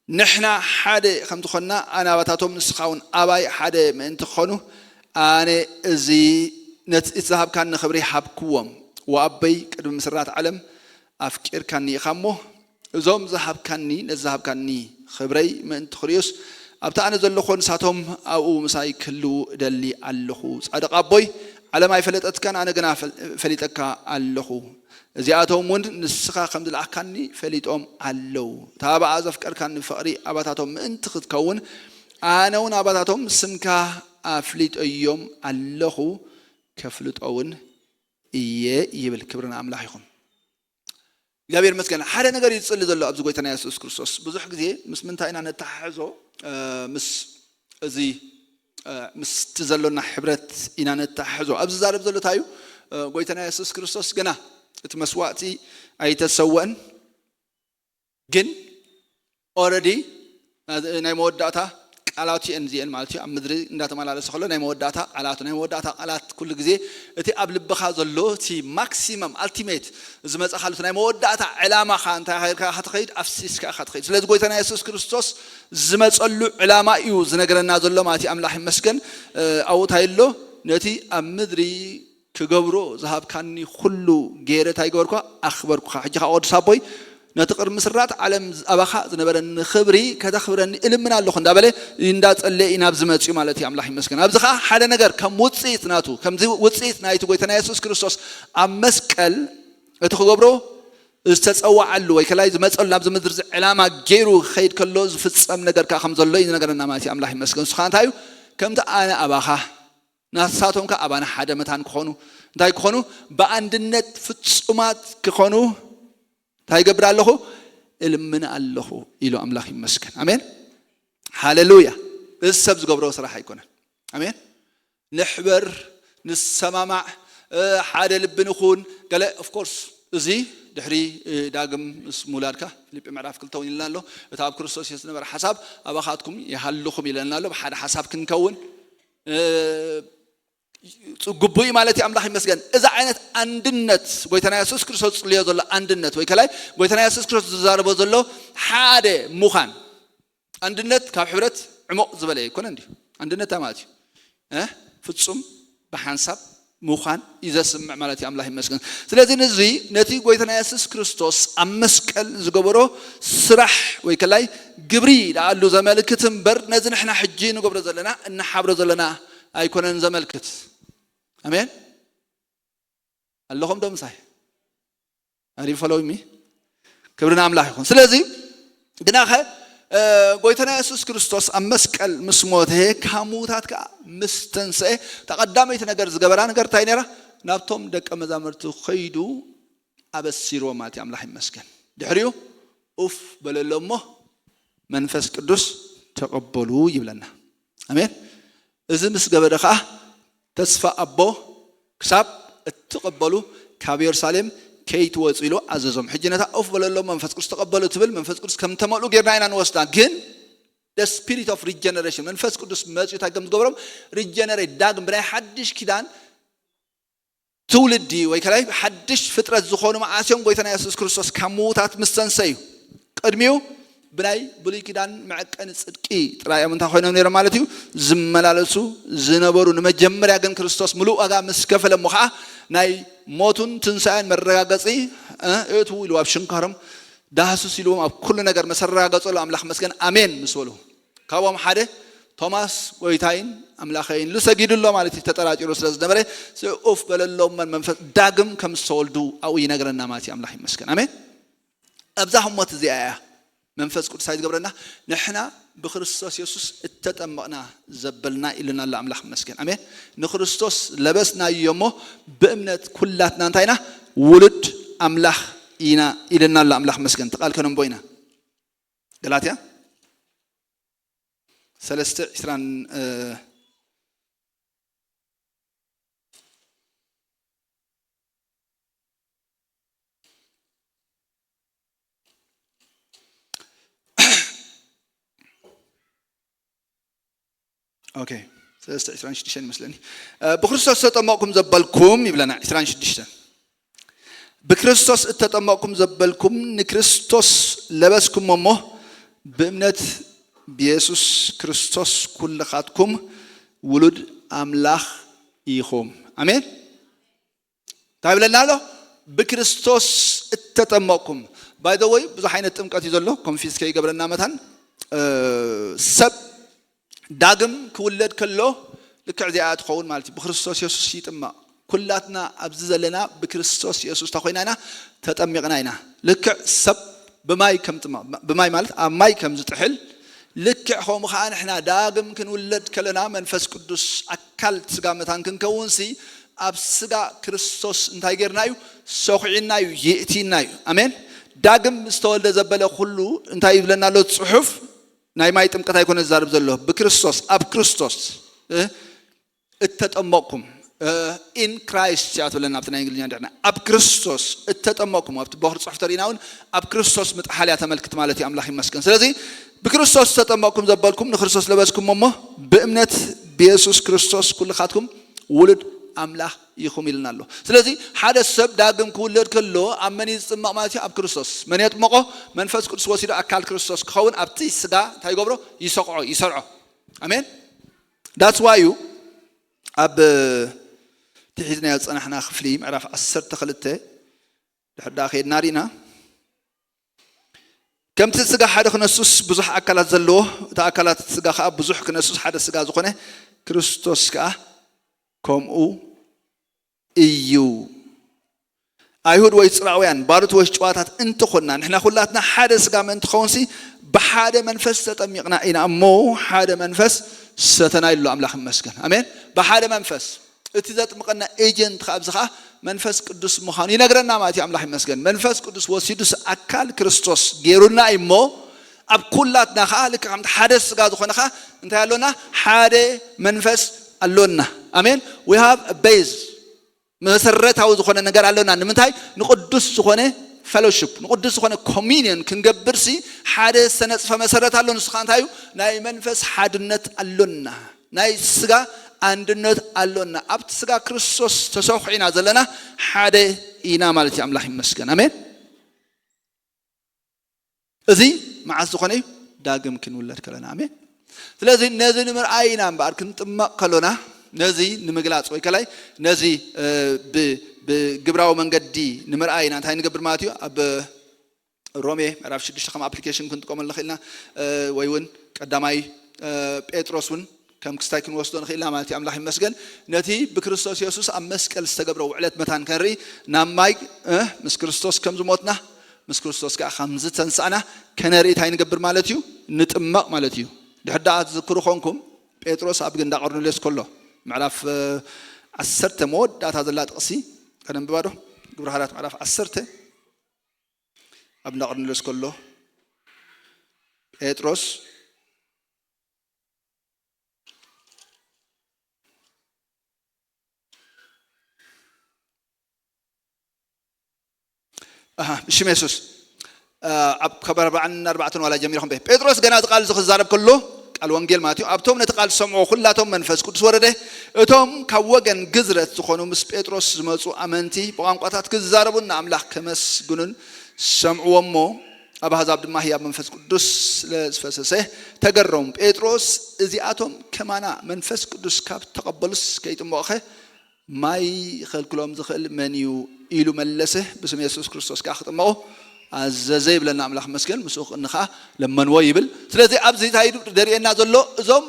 ንሕና ሓደ ከም ዝኾንና፣ ኣነ ኣባታቶም፣ ንስኻ እውን ኣባይ ሓደ ምእንቲ ክኾኑ፣ ኣነ እዚ፣ ነቲ፣ እቲ ዝሃብካኒ ክብሪ ሃብክዎም። ወኣቦይ፣ ቅድሚ ምስራት ዓለም ኣፍቂርካኒ ኢኻ እሞ፣ እዞም ዝሃብካኒ፣ ነዚ ዝሃብካኒ ክብረይ ምእንቲ ክርእዩስ፣ ኣብቲ ኣነ ዘለኹ ንሳቶም ኣብኡ ምሳይ ክህልዉ እደሊ ኣለኹ። ጻድቕ ኣቦይ፣ ዓለም ኣይፈለጠትካን፣ ኣነ ግና ፈል-፣ ፈሊጠካ ኣለኹ። እዚኣቶም እውን ንስኻ ከም ዝለኣኽካኒ ፈሊጦም ኣለዉ። እታ ብኣ ዘፍቀርካኒ ፍቕሪ ኣባታቶም ምእንቲ ክትከውን፣ ኣነ እውን ኣባታቶም ስምካ ኣፍሊጠዮም ኣለኹ፣ ከፍልጦ እውን እየ ይብል። ክብሪ ንኣምላኽ ይኹን። እግዚኣብሔር ይመስገን። ሓደ ነገር እዩ ዝጽሊ ዘሎ ኣብዚ ጎይታና የሱስ ክርስቶስ። ብዙሕ ግዜ ምስ ምንታይ ኢና ነተሓሕዞ? እ፣ ምስ እዚ፣ እ፣ ምስቲ ዘሎና ሕብረት ኢና ነተሓሕዞ። ኣብዚ ዝዛረብ ዘሎ እንታይ እዩ? እ፣ ጎይታና የሱስ ክርስቶስ ገና እቲ መስዋእቲ ኣይተሰወአን፣ ግን ኦረዲ ናይ መወዳእታ ቃላቱ እየን እዚአን ማለት እዩ። ኣብ ምድሪ እንዳተመላለሰ ከሎ ናይ መወዳእታ ቃላቱ፣ ናይ መወዳእታ ቃላት ኩሉ ግዜ እቲ ኣብ ልብኻ ዘሎ፣ እቲ ማክሲመም፣ ኣልቲሜት ዝመጻኻሉ፣ እቲ ናይ መወዳእታ ዕላማኻ እንታይ ጌርካ ኢኻ ትኸይድ? ኣፍሲስካ ኢኻ ትኸይድ። ስለዚ ጎይታና የሱስ ክርስቶስ ዝመጸሉ ዕላማ እዩ ዝነግረና ዘሎ ማለት እዩ። ኣምላኽ ይመስገን። እ፣ ኣብኡ እንታይ ኣሎ? ነቲ ኣብ ምድሪ ክገብሮ ዝሃብካኒ ኩሉ ገይረ እንታይ ገበርኩ? ኣኽበርኩኻ። ሕጂ ኸዓ ቅዱስ ኣቦይ፣ ነቲ ቅድሚ ስራት ዓለም ኣባኻ ዝነበረኒ ክብሪ ከተኽብረኒ እልምን ኣለኹ እንዳበለ፣ እንዳጸለየ እዩ ናብዚ መጺኡ ማለት እዩ። ኣምላኽ ይመስገን። ኣብዚ ኸዓ ሓደ ነገር ከም ውጽኢት ናቱ፣ ከምዚ ውጽኢት ናይቲ ጎይታና የሱስ ክርስቶስ ኣብ መስቀል እቲ ክገብሮ ዝተጸዋዓሉ ወይ ከላይ ዝመጸሉ ናብዚ ምድሪ እዚ ዕላማ ገይሩ ክኸይድ ከሎ ዝፍጸም ነገር ከኣ ከም ዘሎ እዩ ዝነገረና ማለት እዩ። ኣምላኽ ይመስገን። ንሱ ኸዓ እንታይ እዩ? ከምቲ ኣነ ኣባኻ ናሳቶም ከኣ ኣባና ሓደ መታን ክኾኑ፣ እንታይ ክኾኑ? ብኣንድነት ፍጹማት ክኾኑ እንታይ ይገብር ኣለኹ? እልምን ኣለኹ ኢሉ ኣምላኽ ይመስገን። ኣሜን። ሃሌሉያ። እዚ ሰብ ዝገብሮ ስራሕ ኣይኮነን። ኣሜን። ንሕበር፣ ንሰማማዕ፣ እ፣ ሓደ ልቢ ንኹን፣ ገለ፣ ኦፍ ኮርስ፣ እዚ ድሕሪ፣ እ፣ ዳግም ምስ ምውላድካ፣ ፊልጲ ምዕራፍ ክልተ እውን ኢልና ኣሎ። እቲ ኣብ ክርስቶስ የሱስ ዝነበረ ሓሳብ ኣባኻትኩም ይሃልኹም ኢለና ኣሎ። ብሓደ ሓሳብ ክንከውን፣ እ፣ ግቡእ እዩ ማለት እዩ። ኣምላኽ ይመስገን። እዚ ዓይነት ኣንድነት ጎይታና የሱስ ክርስቶስ ዝጽልዮ ዘሎ ኣንድነት ወይ ከላይ ጎይታና የሱስ ክርስቶስ ዝዛረቦ ዘሎ ሓደ ምዃን፣ ኣንድነት ካብ ሕብረት ዕሙቕ ዝበለ ኣይኮነን ድዩ? ኣንድነት እንታይ ማለት እዩ? እ? ፍጹም ብሓንሳብ ምዃን እዩ ዘስምዕ ማለት እዩ። ኣምላኽ ይመስገን። ስለዚ ንዚ ነቲ ጎይታና የሱስ ክርስቶስ ኣብ መስቀል ዝገበሮ ስራሕ ወይ ከላይ ግብሪ ደኣሉ ዘመልክት እምበር፣ ነዚ ንሕና ሕጂ ንገብሮ ዘለና፣ እንሓብሮ ዘለና ኣይኮነን ዘመልክት። ኣሜን። ኣለኹም ዶ ምሳይ? Are you following me? ክብሪ ንኣምላኽ ይኹን። ስለዚ ግናኸ፣ እ፣ ጎይታና የሱስ ክርስቶስ ኣብ መስቀል ምስ ሞተ፣ ካብ ምዉታት ከኣ ምስ ተንስአ፣ እታ ቀዳመይቲ ነገር ዝገበራ ነገር እንታይ ነይራ? ናብቶም ደቀ መዛሙርቲ ኸይዱ ኣበሲርዎ ማለት እዩ። ኣምላኽ ይመስገን። ድሕሪኡ ኡፍ በለሎም እሞ መንፈስ ቅዱስ ተቐበሉ ይብለና። ኣሜን። እዚ ምስ ገበረ ኸኣ ተስፋ ኣቦ ክሳብ እትቐበሉ ካብ የሩሳሌም ከይትወፁ ኢሉ ኣዘዞም። ሕጂ ነታ ኡፍ በለሎም መንፈስ ቅዱስ ተቐበሉ ትብል መንፈስ ቅዱስ ከም ተመልኡ ጌርና ኢና ንወስዳ። ግን the spirit of regeneration መንፈስ ቅዱስ መፅኡ እንታይ ከም ዝገብሮም ሪጀነሬት ዳግም ብናይ ሓድሽ ኪዳን ትውልዲ ወይ ከላይ ሓድሽ ፍጥረት ዝኾኑ መዓስዮም ጎይታና የሱስ ክርስቶስ ካብ ምዉታት ምስ ተንሰዩ ቅድሚኡ ብናይ ብሉይ ኪዳን መዐቀኒ ጽድቂ ጥራይ እዮም እንታይ ኮይኖም ነይሮም ማለት እዩ ዝመላለሱ ዝነበሩ። ንመጀመርያ ግን ክርስቶስ ምሉእ ዋጋ ምስ ከፈለ እሞ ከዓ ናይ ሞቱን ትንሳኤን መረጋገጺ እእትዉ ኢሉ ኣብ ሽንካሮም ዳህሱስ ኢልዎም ኣብ ኩሉ ነገር መሰረጋገጸሉ ኣምላኽ መስገን ኣሜን ምስ በሉ ካብኦም ሓደ ቶማስ ጎይታይን ኣምላኸይን ኢሉ ሰጊዱ ኣሎ ማለት እዩ። ተጠራጢሩ ስለ ዝነበረ ኡፍ በለሎም መንፈስ ዳግም ከም ዝተወልዱ ኣብኡ ይነግረና ማለት እዩ። ኣምላኽ ይመስገን ኣሜን። ኣብዛ ህሞት እዚኣ እያ መንፈስ ቅዱስ ኣይትገብረና ንሕና ብክርስቶስ የሱስ እተጠመቕና ዘበልና ኢሉና ኣሎ ኣምላኽ ይመስገን ኣሜን። ንክርስቶስ ለበስናዮ እሞ ብእምነት ኩላትና እንታይ ኢና ውሉድ ኣምላኽ ኢና ኢልና ኣሎ ኣምላኽ ይመስገን። ተቃል ከነንቦ ኢና ገላትያ ሰለስተ ዕስራን ኦኬ ሰለስተ ዕስራን ሽዱሽተን ይመስለኒ። ብክርስቶስ ተጠመቕኩም ዘበልኩም ይብለና። ዕስራን ሽዱሽተን ብክርስቶስ እተጠመቕኩም ዘበልኩም ንክርስቶስ ለበስኩም እሞ ብእምነት ብየሱስ ክርስቶስ ኩልኻትኩም ውሉድ ኣምላኽ ኢኹም። ኣሜን። እንታይ ይብለና ኣሎ? ብክርስቶስ እተጠመቕኩም። ባይ ዘ ወይ ብዙሕ ዓይነት ጥምቀት እዩ ዘሎ። ኮንፊዝ ከይገብረና መታን ሰብ ዳግም ክውለድ ከሎ ልክዕ እዚኣ ትኸውን ማለት እዩ። ብክርስቶስ የሱስ ይጥመቕ። ኩላትና ኣብዚ ዘለና ብክርስቶስ የሱስ ተኮይና ኢና ተጠሚቕና ኢና። ልክዕ ሰብ ብማይ ከም ጥመቕ ብማይ ማለት ኣብ ማይ ከም ዝጥሕል ልክዕ ከምኡ ከዓ ንሕና ዳግም ክንውለድ ከለና መንፈስ ቅዱስ ኣካል ስጋ መታን ክንከውን ሲ ኣብ ስጋ ክርስቶስ እንታይ ጌርና እዩ ሰኹዒና እዩ ይእቲና እዩ። ኣሜን። ዳግም ዝተወልደ ዘበለ ኩሉ እንታይ ይብለና ኣሎ ፅሑፍ ናይ ማይ ጥምቀት ኣይኮነ ዝዛርብ ዘሎ ብክርስቶስ ኣብ ክርስቶስ እተጠመቕኩም ኢን ክራይስት እያ ትብለና ኣብቲ ናይ እንግሊዝኛ ድሕና ኣብ ክርስቶስ እተጠመቕኩም ኣብቲ ቦኽሪ ፅሑፍ ተሪእና እውን ኣብ ክርስቶስ ምጥሓል እያ ተመልክት ማለት እዩ። ኣምላኽ ይመስገን። ስለዚ ብክርስቶስ ዝተጠመቕኩም ዘበልኩም ንክርስቶስ ለበስኩም እሞ ብእምነት ብየሱስ ክርስቶስ ኩልኻትኩም ውሉድ ኣምላኽ ኢኹም ኢልና ኣሎ። ስለዚ ሓደ ሰብ ዳግም ክውለድ ከሎ ኣብ መን እዩ ዝጥመቕ ማለት እዩ? ኣብ ክርስቶስ። መን የጥመቖ? መንፈስ ቅዱስ ወሲዱ ኣካል ክርስቶስ ክኸውን ኣብቲ ስጋ እንታይ ይገብሮ? ይሰቕዖ፣ ይሰርዖ። ኣሜን። ዳትስ ዋይ እዩ ኣብ ትሒዝናዮ ዝፀናሕና ክፍሊ ምዕራፍ ዓሰርተ ክልተ ድሕር ዳ ከይድና ርኢና ከምቲ ስጋ ሓደ ክነሱስ ብዙሕ ኣካላት ዘለዎ እቲ ኣካላት እቲ ስጋ ከዓ ብዙሕ ክነሱስ ሓደ ስጋ ዝኾነ ክርስቶስ ከዓ ከምኡ እዩ። ኣይሁድ ወይ ፅራውያን ባሩት ወይ ጭዋታት እንተኾንና ንሕና ኩላትና ሓደ ስጋ ምእንቲ ኸውንሲ ብሓደ መንፈስ ተጠሚቕና ኢና እሞ ሓደ መንፈስ ሰተና ኢሉ ኣምላኽ ይመስገን። ኣሜን። ብሓደ መንፈስ እቲ ዘጥምቐና ኤጀንት ካብ እዚ ከዓ መንፈስ ቅዱስ ምዃኑ ይነግረና ማለት እዩ። ኣምላኽ ይመስገን። መንፈስ ቅዱስ ወሲዱስ ኣካል ክርስቶስ ገይሩና እዩ እሞ ኣብ ኩላትና ከዓ ልክ ከምቲ ሓደ ስጋ ዝኾነ ከዓ እንታይ ኣሎና? ሓደ መንፈስ ኣሎና። ኣሜን። We have a base መሰረታዊ ዝኾነ ነገር ኣሎና። ንምንታይ? ንቅዱስ ዝኾነ ፌሎሺፕ ንቅዱስ ዝኾነ ኮሚኒየን ክንገብር ሲ ሓደ ዝተነፅፈ መሰረት ኣሎ። ንሱ ከዓ እንታይ እዩ? ናይ መንፈስ ሓድነት ኣሎና። ናይ ስጋ ኣንድነት ኣሎና። ኣብቲ ስጋ ክርስቶስ ተሰኹዒና ዘለና ሓደ ኢና ማለት እዩ። ኣምላኽ ይመስገን። ኣሜን። እዚ መዓስ ዝኾነ እዩ? ዳግም ክንውለድ ከለና። ኣሜን። ስለዚ ነዚ ንምርኣይ ኢና እምበኣር ክንጥመቕ ከሎና ነዚ ንምግላፅ ወይ ከላይ ነዚ ብግብራዊ መንገዲ ንምርኣይ ኢና እንታይ ንገብር ማለት እዩ? ኣብ ሮሜ ምዕራፍ ሽዱሽተ ከም ኣፕሊኬሽን ክንጥቀመሉ ንኽእልና ወይ እውን ቀዳማይ ጴጥሮስ እውን ከም ክስታይ ክንወስዶ ንኽእልና ማለት እዩ። ኣምላኽ ይመስገን። ነቲ ብክርስቶስ የሱስ ኣብ መስቀል ዝተገብረ ውዕለት መታን ከንርኢ ናብ ማይ ምስ ክርስቶስ ከም ዝሞትና ምስ ክርስቶስ ከዓ ከም ዝተንሳእና ከነርኢ እንታይ ንገብር ማለት እዩ? ንጥመቕ ማለት እዩ። ድሕር ደኣ ትዝክሩ ኮንኩም ጴጥሮስ ኣብ ግንዳ ቆርኔሌዎስ ከሎ ምዕራፍ ዓሰርተ መወዳእታ ዘላ ጥቕሲ ከነንብባ ዶ? ግብረ ሃዋርያት ምዕራፍ ዓሰርተ ኣብ ግንዳ ቆርኔሌዎስ ከሎ ጴጥሮስ ኣሃ፣ ብሽም የሱስ። እ፣ ኣብ ካብ ኣርባዓን ኣርባዕተን ዋላ ጀሚርኩም ቤ ጴጥሮስ ገና እቲ ቃል እዚ ክዛረብ ከሎ፣ ቃል ወንጌል ማለት እዩ፣ ኣብቶም ነቲ ቃል ዝሰምዑ ኩላቶም መንፈስ ቅዱስ ወረደ። እቶም ካብ ወገን ግዝረት ዝኾኑ ምስ ጴጥሮስ ዝመፁ ኣመንቲ ብቋንቋታት ክዛረቡን ንኣምላኽ ከመስግኑን ሰምዕዎ እሞ፣ ኣብ ኣህዛብ ድማ ህያብ መንፈስ ቅዱስ ስለ ዝፈሰሰ ተገረሙ። ጴጥሮስ፣ እዚኣቶም ከማና መንፈስ ቅዱስ ካብ ተቐበሉስ ከይጥመቑኸ ማይ ኸልክሎም ዝኽእል መን እዩ? ኢሉ መለሰ። ብስም የሱስ ክርስቶስ ከዓ ክጥመቑ ኣዘዘ ይብለና ኣምላኽ መስገን። ምስኡ ክእኒ ከዓ ለመንዎ ይብል። ስለዚ ኣብዚ እንታይ ደርእየና ዘሎ? እዞም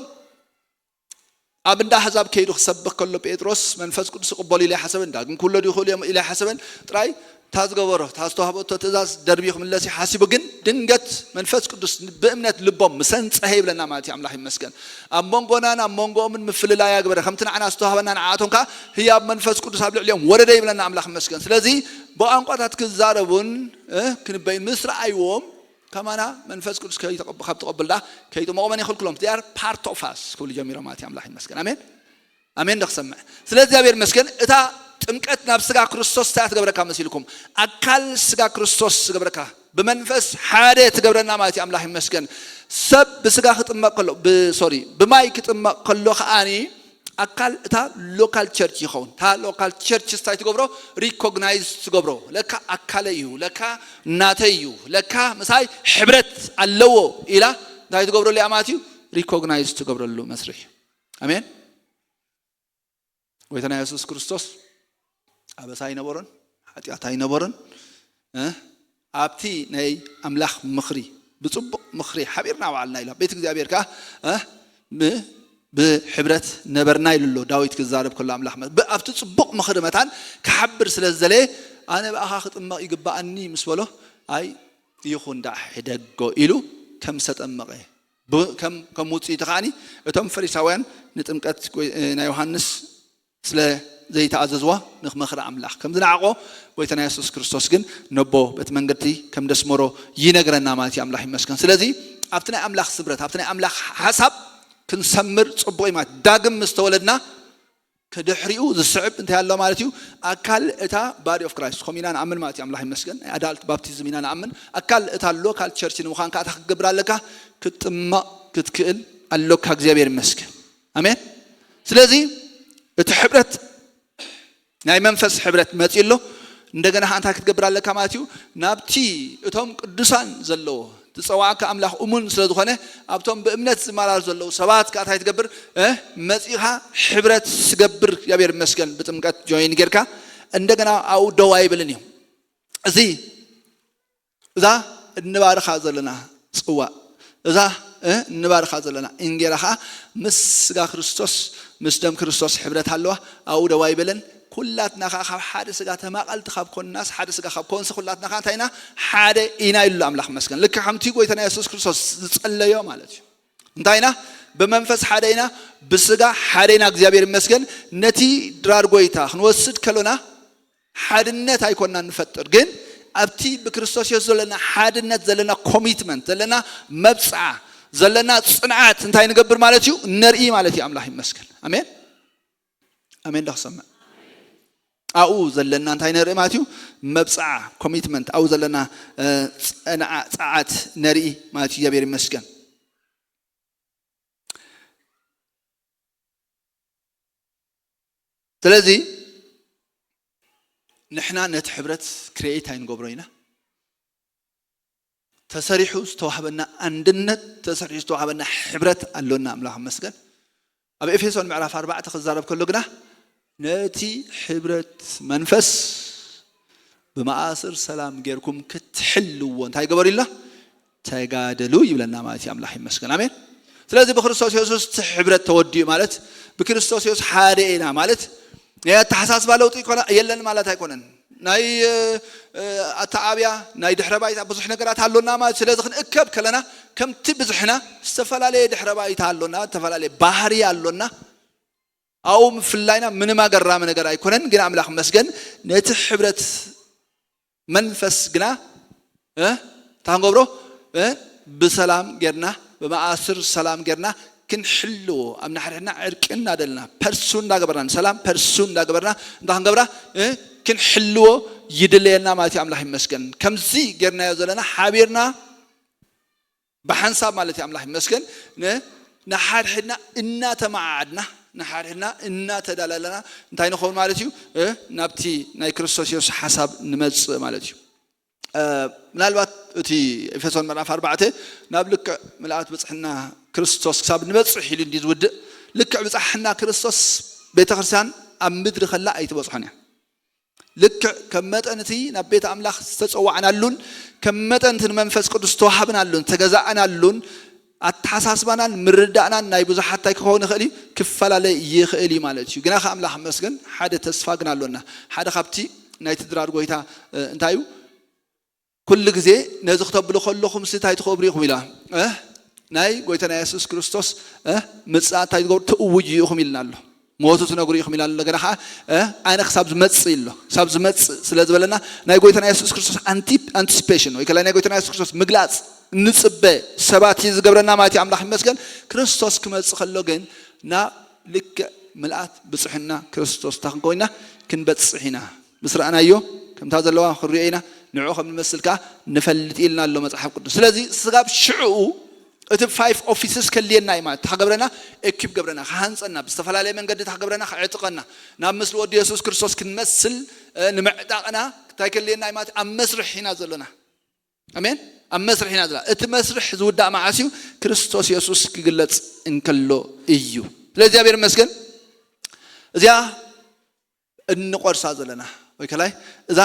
ኣብ እንዳ ኣህዛብ ከይዱ ክሰብኽ ከሎ ጴጥሮስ መንፈስ ቅዱስ ይቕበሉ ኢለ ኣይሓሰበን፣ ዳግም ክውለዱ ይኽእሉ እዮም ኢለ ኣይሓሰበን። ጥራይ እታ ዝገበሮ፣ እታ ዝተዋህበቶ ትእዛዝ ደርብዩ ክምለስ እዩ ሓሲቡ። ግን ድንገት መንፈስ ቅዱስ ብእምነት ልቦም ምሰንጸሀ ይብለና ማለት እዩ። ኣምላኽ ይመስገን። ኣብ መንጎናን ኣብ መንጎኦምን ምፍልላይ ኣግበረ። ከምቲ ንዓና ዝተዋህበና ንዓኣቶም ከኣ ህያብ መንፈስ ቅዱስ ኣብ ልዕሊኦም ወረደ ይብለና ኣምላኽ ይመስገን። ስለዚ ብቋንቋታት ክዛረቡን፣ እ፣ ክንበዩን ምስ ረኣይዎም ከማና መንፈስ ቅዱስ ከይተቐብ-፣ ካብ ተቐበሉ ደኣ ከይጥመቑ መን ይኽልክሎም? They are part of us ክብሉ ጀሚሮም ማለት እዩ። ኣምላኽ ይመስገን። ኣሜን። ኣሜን ዶ ክሰምዕ? ስለ እግዚኣብሔር ይመስገን። እታ ጥምቀት ናብ ስጋ ክርስቶስ እንታይ ትገብረካ መሲልኩም? ኣካል ስጋ ክርስቶስ ትገብረካ፣ ብመንፈስ ሓደ ትገብረና ማለት እዩ። ኣምላኽ ይመስገን። ሰብ ብስጋ ክጥመቕ ከሎ፣ ብ-፣ ሶሪ፣ ብማይ ክጥመቕ ከሎ ከኣኒ ኣካል እታ ሎካል ቸርች ይኸውን። እታ ሎካል ቸርች እንታይ ትገብሮ? ሪኮግናይዝ ትገብሮ። ለካ ኣካለይ እዩ፣ ለካ ናተይ እዩ፣ ለካ ምሳይ ሕብረት ኣለዎ ኢላ እንታይ ትገብረሉ እያ ማለት እዩ? ሪኮግናይዝ ትገብረሉ መስርሕ እዩ። ኣሜን። ጎይታና የሱስ ክርስቶስ ኣበሳ ኣይነበሮን፣ ሓጢኣት ኣይነበሮን። እ? ኣብቲ ናይ ኣምላኽ ምኽሪ፣ ብጽቡቕ ምኽሪ ሓቢርና ወዓልና ኢላ። ቤት እግዚኣብሔር ከኣ፣ እ? ብ-፣ ብሕብረት ነበርና ኢሉ ኣሎ ዳዊት ክዛረብ ከሎ ኣምላኽ መ-፣ ብ-፣ ኣብቲ ጽቡቕ ምኽሪ መታን ክሓብር ስለ ዝደለየ፣ ኣነ ብኣኻ ክጥመቕ ይግብኣኒ ምስ በሎ፣ ኣይ ይኹን ደኣ ሕደጎ ኢሉ ከም ዝተጠመቐ ብ-፣ ከም፣ ከም ውጽኢቱ ከኣኒ እቶም ፈሪሳውያን ንጥምቀት ጎይ-፣ ናይ ዮሃንስ ስለ ዘይተኣዘዝዋ ንመኽሪ ኣምላኽ ከም ዝነዓቖ ጎይታና የሱስ ክርስቶስ ግን ነቦ በቲ መንገዲ ከም ደስመሮ ይነግረና ማለት እዩ። ኣምላኽ ይመስገን። ስለዚ ኣብቲ ናይ ኣምላኽ ስምረት፣ ኣብቲ ናይ ኣምላኽ ሓሳብ ክንሰምር ጽቡቕ እዩ ማለት። ዳግም ምስ ተወለድና ከድሕሪኡ ዝስዕብ እንታይ ኣሎ ማለት እዩ? ኣካል እታ body of Christ፣ ከምኡ ኢና ንኣምን ማለት እዩ። ኣምላኽ ይመስገን። ናይ ኣዳልት ባፕቲዝም ኢና ንኣምን። ኣካል እታ ሎካል ቸርች ንምዃን ከኣ እንታይ ክትገብር ኣለካ? ክትጥመቕ ክትክእል ኣሎካ። እግዚኣብሔር ይመስገን። ኣሜን። ስለዚ እቲ ሕብረት፣ ናይ መንፈስ ሕብረት መጺኡ ኣሎ። እንደገና ከኣ እንታይ ክትገብር ኣለካ ማለት እዩ? ናብቲ እቶም ቅዱሳን ዘለዎ ዝጸዋዕካ ኣምላኽ እሙን ስለ ዝኾነ፣ ኣብቶም ብእምነት ዝመላለሱ ዘለዉ ሰባት ከኣ እንታይ ትገብር? እ? መጺኻ ሕብረት ትገብር። እግዚኣብሔር ይመስገን። ብጥምቀት ጆይን ጌርካ እንደገና ኣብኡ ደው ኣይብልን እዩ። እዚ፣ እዛ እንባርኻ ዘለና ጽዋእ፣ እዛ፣ እ፣ እንባርኻ ዘለና እንጌራ ኸኣ ምስ ስጋ ክርስቶስ፣ ምስ ደም ክርስቶስ ሕብረት ኣለዋ። ኣብኡ ደው ኣይበለን። ኩላትና ኸኣ ካብ ሓደ ስጋ ተማቐልቲ ካብ ኮንናስ፣ ሓደ ስጋ ካብ ኮንስ ኩላትና ኸኣ እንታይ ኢና? ሓደ ኢና ኢሉ ኣምላኽ መስገን። ልክዕ ከምቲ ጎይታና የሱስ ክርስቶስ ዝጸለዮ ማለት እዩ። እንታይ ኢና? ብመንፈስ ሓደ ኢና፣ ብስጋ ሓደ ኢና። እግዚኣብሔር ይመስገን። ነቲ ድራር ጎይታ ክንወስድ ከሎና ሓድነት ኣይኮንና ንፈጥር፣ ግን ኣብቲ ብክርስቶስ የሱስ ዘለና ሓድነት፣ ዘለና ኮሚትመንት፣ ዘለና መብጽዓ፣ ዘለና ጽንዓት እንታይ ንገብር ማለት እዩ? ነርኢ ማለት እዩ። ኣምላኽ ይመስገን። ኣሜን። ኣሜን ዶ ክሰምዕ? ኣብኡ ዘለና እንታይ ነርኢ ማለት እዩ? መብጽዓ፣ ኮሚትመንት፣ ኣብኡ ዘለና፣ እ፣ ጽንዓ-፣ ጸዓት ነርኢ ማለት እዩ። እግዚኣብሔር ይመስገን። ስለዚ ንሕና ነቲ ሕብረት ክሬኤት ኣይንገብሮ ኢና። ተሰሪሑ ዝተዋህበና ኣንድነት፣ ተሰሪሑ ዝተዋህበና ሕብረት ኣሎና። ኣምላኽ ይመስገን። ኣብ ኤፌሶን ምዕራፍ ኣርባዕተ ክዛረብ ከሎ ግና ነቲ ሕብረት መንፈስ ብመኣስር ሰላም ጌርኩም ክትሕልዎ እንታይ ገበሩ ኢልና? ተጋደሉ ይብለና ማለት እዩ። ኣምላኽ ይመስገን። ኣሜን። ስለዚ ብክርስቶስ የሱስ እቲ ሕብረት ተወዲኡ ማለት፣ ብክርስቶስ የሱስ ሓደ ኢና ማለት ናይ ኣተሓሳስባ ለውጢ ይኮነ-፣ የለን ማለት ኣይኮነን። ናይ፣ እ፣ እ፣ ኣተዓብያ፣ ናይ ድሕረ ባይታ ብዙሕ ነገራት ኣሎና ማለት። ስለዚ ክንእከብ ከለና ከምቲ ብዝሕና ዝተፈላለየ ድሕረ ባይታ ኣሎና፣ ዝተፈላለየ ባህሪ ኣሎና። ኣብኡ ምፍላይና ምንም ኣገራሚ ነገር ኣይኮነን። ግን ኣምላኽ መስገን ነቲ ሕብረት መንፈስ ግና፣ እ፣ እንታይ ክንገብሮ? እ፣ ብሰላም ጌርና፣ ብመኣስር ሰላም ጌርና ክንሕልዎ፣ ኣብ ናሕርሕና ዕርቂ እናደልና፣ ፐርሱ እንዳገበርና፣ ንሰላም ፐርሱ እንዳገበርና እንታይ ክንገብራ? እ፣ ክንሕልዎ ይድለየና ማለት እዩ። ኣምላኽ ይመስገን። ከምዚ ጌርናዮ ዘለና ሓቢርና ብሓንሳብ ማለት እዩ። ኣምላኽ ይመስገን። ን-፣ ንሓድሕድና እናተመዓዓድና፣ ንሓድሕድና እናተዳላለና እንታይ ንኸውን ማለት እዩ? እ፣ ናብቲ ናይ ክርስቶስ የሱስ ሓሳብ ንመጽእ ማለት እዩ። እ፣ ምናልባት እቲ ኤፌሶን ምዕራፍ ኣርባዕተ ናብ ልክዕ ምልኣት ብጽሕና ክርስቶስ ክሳብ ንበጽሕ ኢሉ እንዲ ዝውድእ፣ ልክዕ ብጽሕና ክርስቶስ ቤተ ክርስቲያን ኣብ ምድሪ ከላ ኣይትበጽሖን እያ። ልክዕ ከም መጠን እቲ ናብ ቤት ኣምላኽ ዝተጸዋዕናሉን ከም መጠን እቲ ንመንፈስ ቅዱስ ዝተዋህብናሉን ዝተገዛእናሉን ኣተሓሳስባናን ምርዳእናን ናይ ብዙሓት እንታይ ክኸውን ይኽእል እዩ? ክፈላለ ይኽእል እዩ ማለት እዩ። ግና ከ ኣምላኽ መስገን ሓደ ተስፋ ግን ኣሎና። ሓደ ካብቲ ናይ ትድራር ጎይታ፣ እ፣ እንታይ እዩ? ኩሉ ግዜ ነዚ ክተብሉ ከለኹም ሲ እንታይ ትኸብሩ ኢኹም ኢላ። እ? ናይ ጎይታና የሱስ ክርስቶስ፣ እ፣ ምጽኣት እንታይ ትገብሩ? ትእውጁ ኢኹም ኢልና ኣሎ። ሞቱ ትነግሩ ኢኹም ኢልና ኣሎ። እንደገና ኸዓ፣ እ፣ ኣነ ክሳብ ዝመጽእ ኢሎ። ክሳብ ዝመጽእ ስለ ዝበለና ናይ ጎይታና የሱስ ክርስቶስ ኣንቲ-፣ ኣንቲሲፔሽን ወይ ከላይ ናይ ጎይታና የሱስ ክርስቶስ ምግላጽ እንጽበ ሰባት እዩ ዝገብረና ማለት እዩ። ኣምላኽ ይመስገን። ክርስቶስ ክመጽእ ከሎ ግን ናብ ልክዕ ምልኣት ብጽሕና ክርስቶስ እንታይ ክንከውን ኢና? ክንበጽሕ ኢና። ምስ ረኣናዮ ከምታ ዘለዋ ክንሪኦ ኢና። ንዕኡ ከም ንመስል ከኣ ንፈልጥ ኢልና ኣሎ መጽሓፍ ቅዱስ። ስለዚ ስጋብ ሽዕኡ እቲ ፋይፍ ኦፊስስ ከልየና እዩ ማለት። እንታይ ክገብረና? ኤኪፕ ገብረና፣ ክሃንጸና፣ ብዝተፈላለየ መንገዲ እንታይ ክገብረና? ክዕጥቐና። ናብ ምስሊ ወዲ የሱስ ክርስቶስ ክንመስል፣ እ፣ ንምዕጣቕና እንታይ ከልየና እዩ ማለት? ኣብ መስርሕ ኢና ዘለና። ኣሜን። ኣብ መስርሕ ኢና ዘለና። እቲ መስርሕ ዝውዳእ መዓስ እዩ? ክርስቶስ የሱስ ክግለጽ እንከሎ እዩ። ስለ እግዚኣብሔር ይመስገን። እዚኣ እንቆርሳ ዘለና ወይ ከላይ እዛ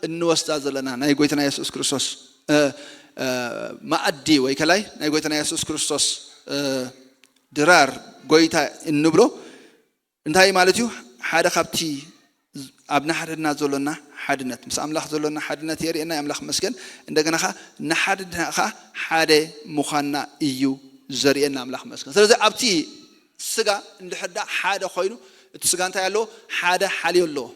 እንወስዳ ዘለና ናይ ጎይታና የሱስ ክርስቶስ፣ እ፣ እ፣ መኣዲ ወይ ከላይ ናይ ጎይታና የሱስ ክርስቶስ፣ እ፣ ድራር ጎይታ እንብሎ እንታይ ማለት እዩ? ሓደ ካብቲ ኣብ ንሓድሕድና ዘሎና ሓድነት፣ ምስ ኣምላኽ ዘሎና ሓድነት የርእየና፣ ኣምላኽ መስገን። እንደገና ኸዓ ንሓድሕድና ኸዓ ሓደ ምዃንና እዩ ዘርእየና፣ ኣምላኽ መስገን። ስለዚ ኣብቲ ስጋ እንድሕር ደኣ ሓደ ኮይኑ፣ እቲ ስጋ እንታይ ኣለዎ? ሓደ ሓልዮ ኣለዎ።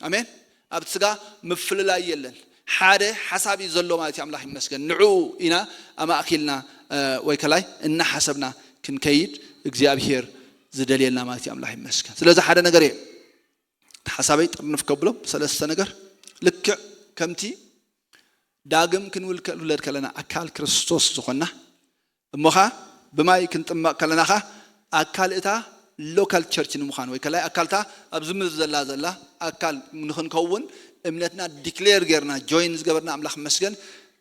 ኣሜን። ኣብቲ ስጋ ምፍልላይ የለን። ሓደ ሓሳብ እዩ ዘሎ ማለት እዩ። ኣምላኽ ይመስገን። ንዕኡ ኢና ኣማእኪልና፣ እ፣ ወይ ከላይ እናሓሰብና ክንከይድ እግዚኣብሔር ዝደልየልና ማለት እዩ። ኣምላኽ ይመስገን። ስለዚ ሓደ ነገር እየ እቲ ሓሳበይ ጥርንፍ ከብሎ ሰለስተ ነገር። ልክዕ ከምቲ ዳግም ክንውል-፣ ክንውለድ ከለና ኣካል ክርስቶስ ዝኾንና፣ እሞ ኸዓ ብማይ ክንጥመቕ ከለና ኸዓ ኣካል እታ ሎካል ቸርች ንምዃን ወይ ከላይ ኣካልታ ኣብዚ ምድሪ ዘላ ዘላ ኣካል ንኽንከውን እምነትና ዲክሌር ጌርና ጆይን ዝገበርና ኣምላኽ መስገን።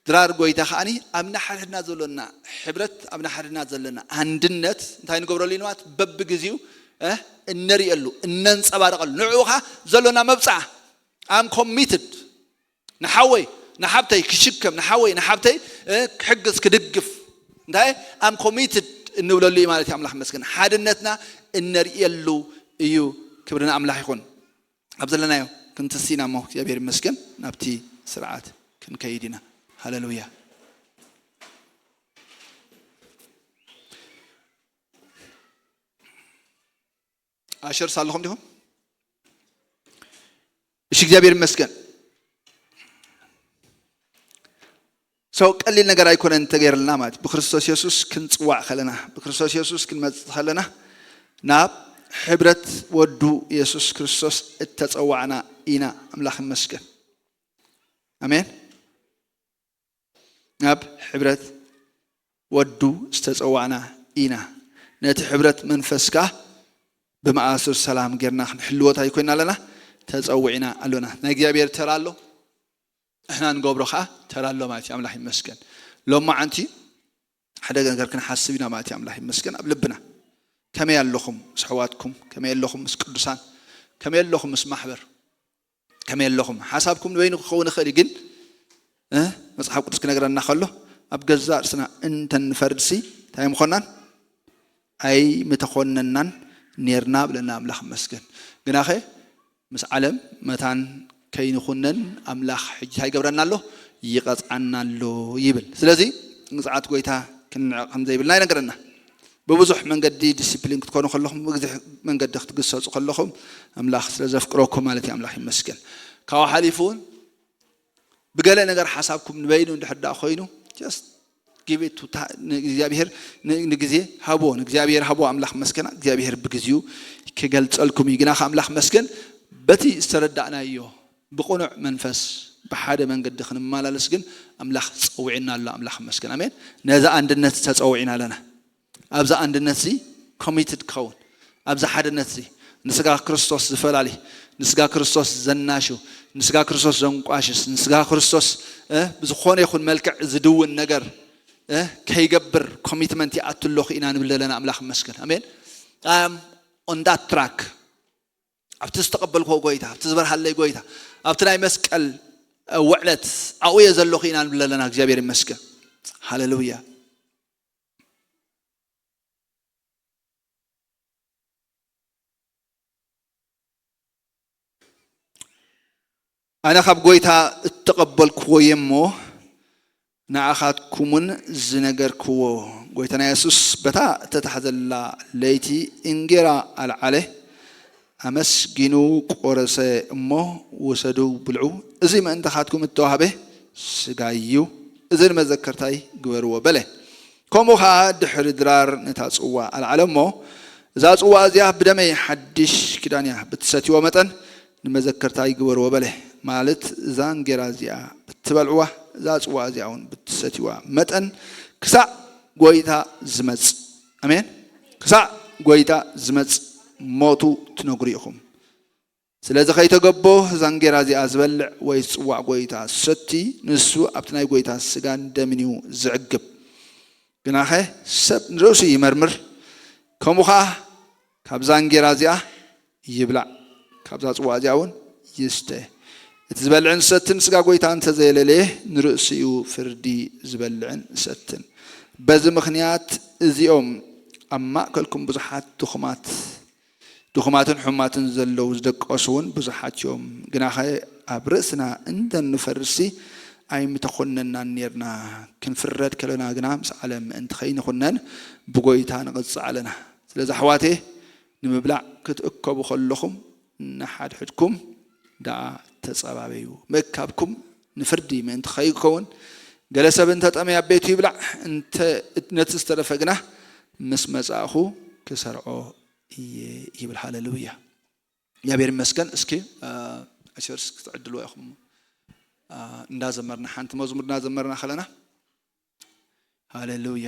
ድራር ጎይታ ከዓኒ ኣብ ንሓድሕድና ዘሎና ሕብረት፣ ኣብ ንሓድሕድና ዘለና ኣንድነት እንታይ ንገብረሉ ኢና ማለት በብግዜኡ፣ እ፣ እነርእየሉ፣ እነንጸባርቐሉ። ንዕኡ ኸዓ ዘሎና መብጽዓ ኣም ኮሚትድ ንሓወይ ንሓብተይ ክሽከም፣ ንሓወይ ንሓብተይ፣ እ፣ ክሕግዝ፣ ክድግፍ፣ እንታይ ኣም ኮሚትድ እንብለሉ እዩ ማለት እዩ። ኣምላኽ መስገን። ሓድነትና እነርእየሉ እዩ። ክብሪ ንኣምላኽ ይኹን። ኣብ ዘለናዮ ክንትስ ኢና እሞ እግዚኣብሔር ይመስገን ናብቲ ስርዓት ክንከይድ ኢና። ሃሌሉያ። ኣሸርስ ኣለኹም ዲኹም? እሺ፣ እግዚኣብሔር ይመስገን። ሰው ቀሊል ነገር ኣይኮነን እንተገይርልና ማለት እዩ። ብክርስቶስ የሱስ ክንጽዋዕ ከለና፣ ብክርስቶስ የሱስ ክንመጽእ ከለና ናብ ሕብረት ወዱ የሱስ ክርስቶስ እተጸዋዕና ኢና። ኣምላኽ ይመስገን። ኣሜን። ናብ ሕብረት ወዱ ዝተጸዋዕና ኢና። ነቲ ሕብረት መንፈስ ከኣ ብመኣስር ሰላም ጌርና ክንሕልዎ እንታይ ኮይና ኣለና? ተጸዊዕና ኣሎና። ናይ እግዚኣብሔር ተራ ኣሎ፣ ንሕና ንገብሮ ከኣ ተራ ኣሎ ማለት እዩ። ኣምላኽ ይመስገን። ሎማዓንቲ ሓደ ነገር ክንሓስብ ኢና ማለት እዩ። ኣምላኽ ይመስገን። ኣብ ልብና ከመይ ኣለኹም ምስ ኣሕዋትኩም? ከመይ ኣለኹም ምስ ቅዱሳን? ከመይ ኣለኹም ምስ ማሕበር? ከመይ ኣለኹም? ሓሳብኩም ንበይኑ ክኸውን ይኽእል እዩ፣ ግን፣ እ፣ መጽሓፍ ቅዱስ ክነግረና ከሎ ኣብ ገዛእ ርእስና እንተንፈርድሲ እንታይ ምኾናን? ኣይምተኾነናን ኔርና ብለና። ኣምላኽ ይመስገን። ግናኸ ምስ ዓለም መታን ከይንኹነን ኣምላኽ ሕጂ እንታይ ይገብረና ኣሎ? ይቐጽዓና ኣሎ ይብል። ስለዚ ምጽዓት ጎይታ ክንንዕቕ ከም ዘይብልና ይነግረና። ብብዙሕ መንገዲ ዲሲፕሊን ክትኮኑ ከለኹም፣ ብብዙሕ መንገዲ ክትግሰጹ ከለኹም ኣምላኽ ስለ ዘፍቅረኩም ማለት እዩ። ኣምላኽ ይመስገን። ካብኡ ሓሊፉ እውን ብገለ ነገር ሓሳብኩም ንበይኑ እንድሕር ደኣ ኮይኑ፣ just give it to ta-፣ ንእግዚኣብሔር ን-፣ ንግዜ ሃብዎ፣ ንእግዚኣብሔር ሃብዎ። ኣምላኽ መስገን፣ እግዚኣብሔር ብግዚኡ ክገልጸልኩም እዩ። ግና ከ ኣምላኽ መስገን በቲ ዝተረዳእናዮ ብቕኑዕ መንፈስ ብሓደ መንገዲ ክንመላለስ ግን ኣምላኽ ጸዊዕና ኣሎ። ኣምላኽ ይመስገን። ኣሜን። ነዛ ኣንድነት ተጸዊዕና ኣለና። ኣብዛ ኣንድነት እዚ ኮሚትድ ክኸውን፣ ኣብዛ ሓድነት እዚ ንስጋ ክርስቶስ ዝፈላሊ፣ ንስጋ ክርስቶስ ዘናሹ፣ ንስጋ ክርስቶስ ዘንቋሽስ፣ ንስጋ ክርስቶስ እ ብዝኾነ ይኹን መልክዕ ዝድውን ነገር እ ከይገብር ኮሚትመንት ይኣቱ ኣለኹ ኢና ንብል ዘለና። ኣምላኽ ይመስገን። ኣሜን። I am on that track። ኣብቲ ዝተቐበልክዎ ጎይታ፣ ኣብቲ ዝበርሃለይ ጎይታ፣ ኣብቲ ናይ መስቀል ውዕለት ኣብኡ እየ ዘለኹ ኢና ንብል ኣለና። እግዚኣብሔር ይመስገን። ሃሌሉያ። ኣነ ካብ ጎይታ እተቐበልክዎ እየ እሞ፣ ንዓኻትኩምን ዝነገርክዎ። ጎይታና የሱስ በታ እተታሕዘላ ለይቲ እንጌራ ኣልዓለ፣ ኣመስጊኑ ቆረሰ እሞ፣ ውሰዱ ብልዑ፣ እዚ ምእንታኻትኩም እተዋህበ ስጋይ እዩ፣ እዚ ንመዘከርታይ ግበርዎ በለ። ከምኡ ኸኣ ድሕሪ ድራር ነታ ጽዋ ኣልዓለ እሞ፣ እዛ ጽዋ እዚኣ ብደመይ ሓድሽ ኪዳን እያ፣ ብትሰትይዎ መጠን ንመዘከርታይ ግበርዎ በለ። ማለት እዛ እንጌራ እዚኣ ብትበልዕዋ፣ እዛ ጽዋ እዚኣ እውን ብትሰትይዋ መጠን ክሳዕ ጎይታ ዝመጽእ፣ ኣሜን፣ ክሳዕ ጎይታ ዝመጽእ ሞቱ ትነግሩ ኢኹም። ስለዚ ከይተገቦ እዛ እንጌራ እዚኣ ዝበልዕ ወይ ጽዋዕ ጎይታ ዝሰቲ፣ ንሱ ኣብቲ ናይ ጎይታ ስጋን ደምን እዩ ዝዕግብ። ግናኸ ሰብ ንርእሱ ይመርምር፣ ከምኡ ኸኣ ካብዛ እንጌራ እዚኣ ይብላዕ፣ ካብዛ ጽዋዕ እዚኣ እውን ይስተ። እቲ ዝበልዕን ዝሰትን ስጋ ጎይታ እንተ ዘየለለየ፣ ንርእሱ እዩ ፍርዲ ዝበልዕን ዝሰትን። በዚ ምኽንያት እዚኦም ኣብ ማእከልኩም ብዙሓት ድኹማት፣ ድኹማትን ሕሙማትን ዘለዉ ዝደቀሱ እውን ብዙሓት እዮም። ግናኸ ኣብ ርእስና እንተ ንፈርድሲ ኣይምተኾነናን ኔርና። ክንፍረድ ከለና ግና ምስ ዓለም ምእንቲ ኸይንኹነን ብጎይታ ንቐጽዕ ኣለና። ስለዚ ኣሕዋቴ፣ ንምብላዕ ክትእከቡ ከለኹም ንሓድሕድኩም ደኣ ተጸባበዩ። ምእካብኩም ንፍርዲ ምእንቲ ኸይከውን፣ ገለ ሰብ እንተ ጠመየ ኣብ ቤቱ ይብላዕ፣ እንተ ነቲ ዝተረፈ ግና ምስ መጻእኹ ክሰርዖ እየ ይብል። ሃሌሉያ። እግዚኣብሔር ይመስገን። እስኪ፣ አ፣ ሸርስ ክትዕድልዎ ኢኹም። አ፣ እንዳዘመርና፣ ሓንቲ መዝሙር እንዳዘመርና ከለና። ሃሌሉያ።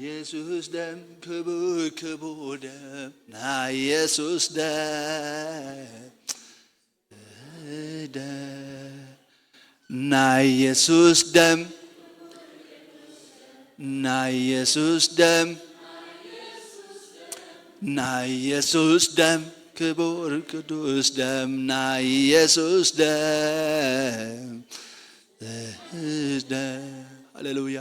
የሱስ ደም ክቡር፣ ክቡር ደም፣ ናይ የሱስ ደም፣ ደም፣ ናይ የሱስ ደም፣ ናይ የሱስ ደም፣ ናይ የሱስ ደም፣ ክቡር ቅዱስ ደም፣ ናይ የሱስ ደም፣ ደም። ሃሌሉያ።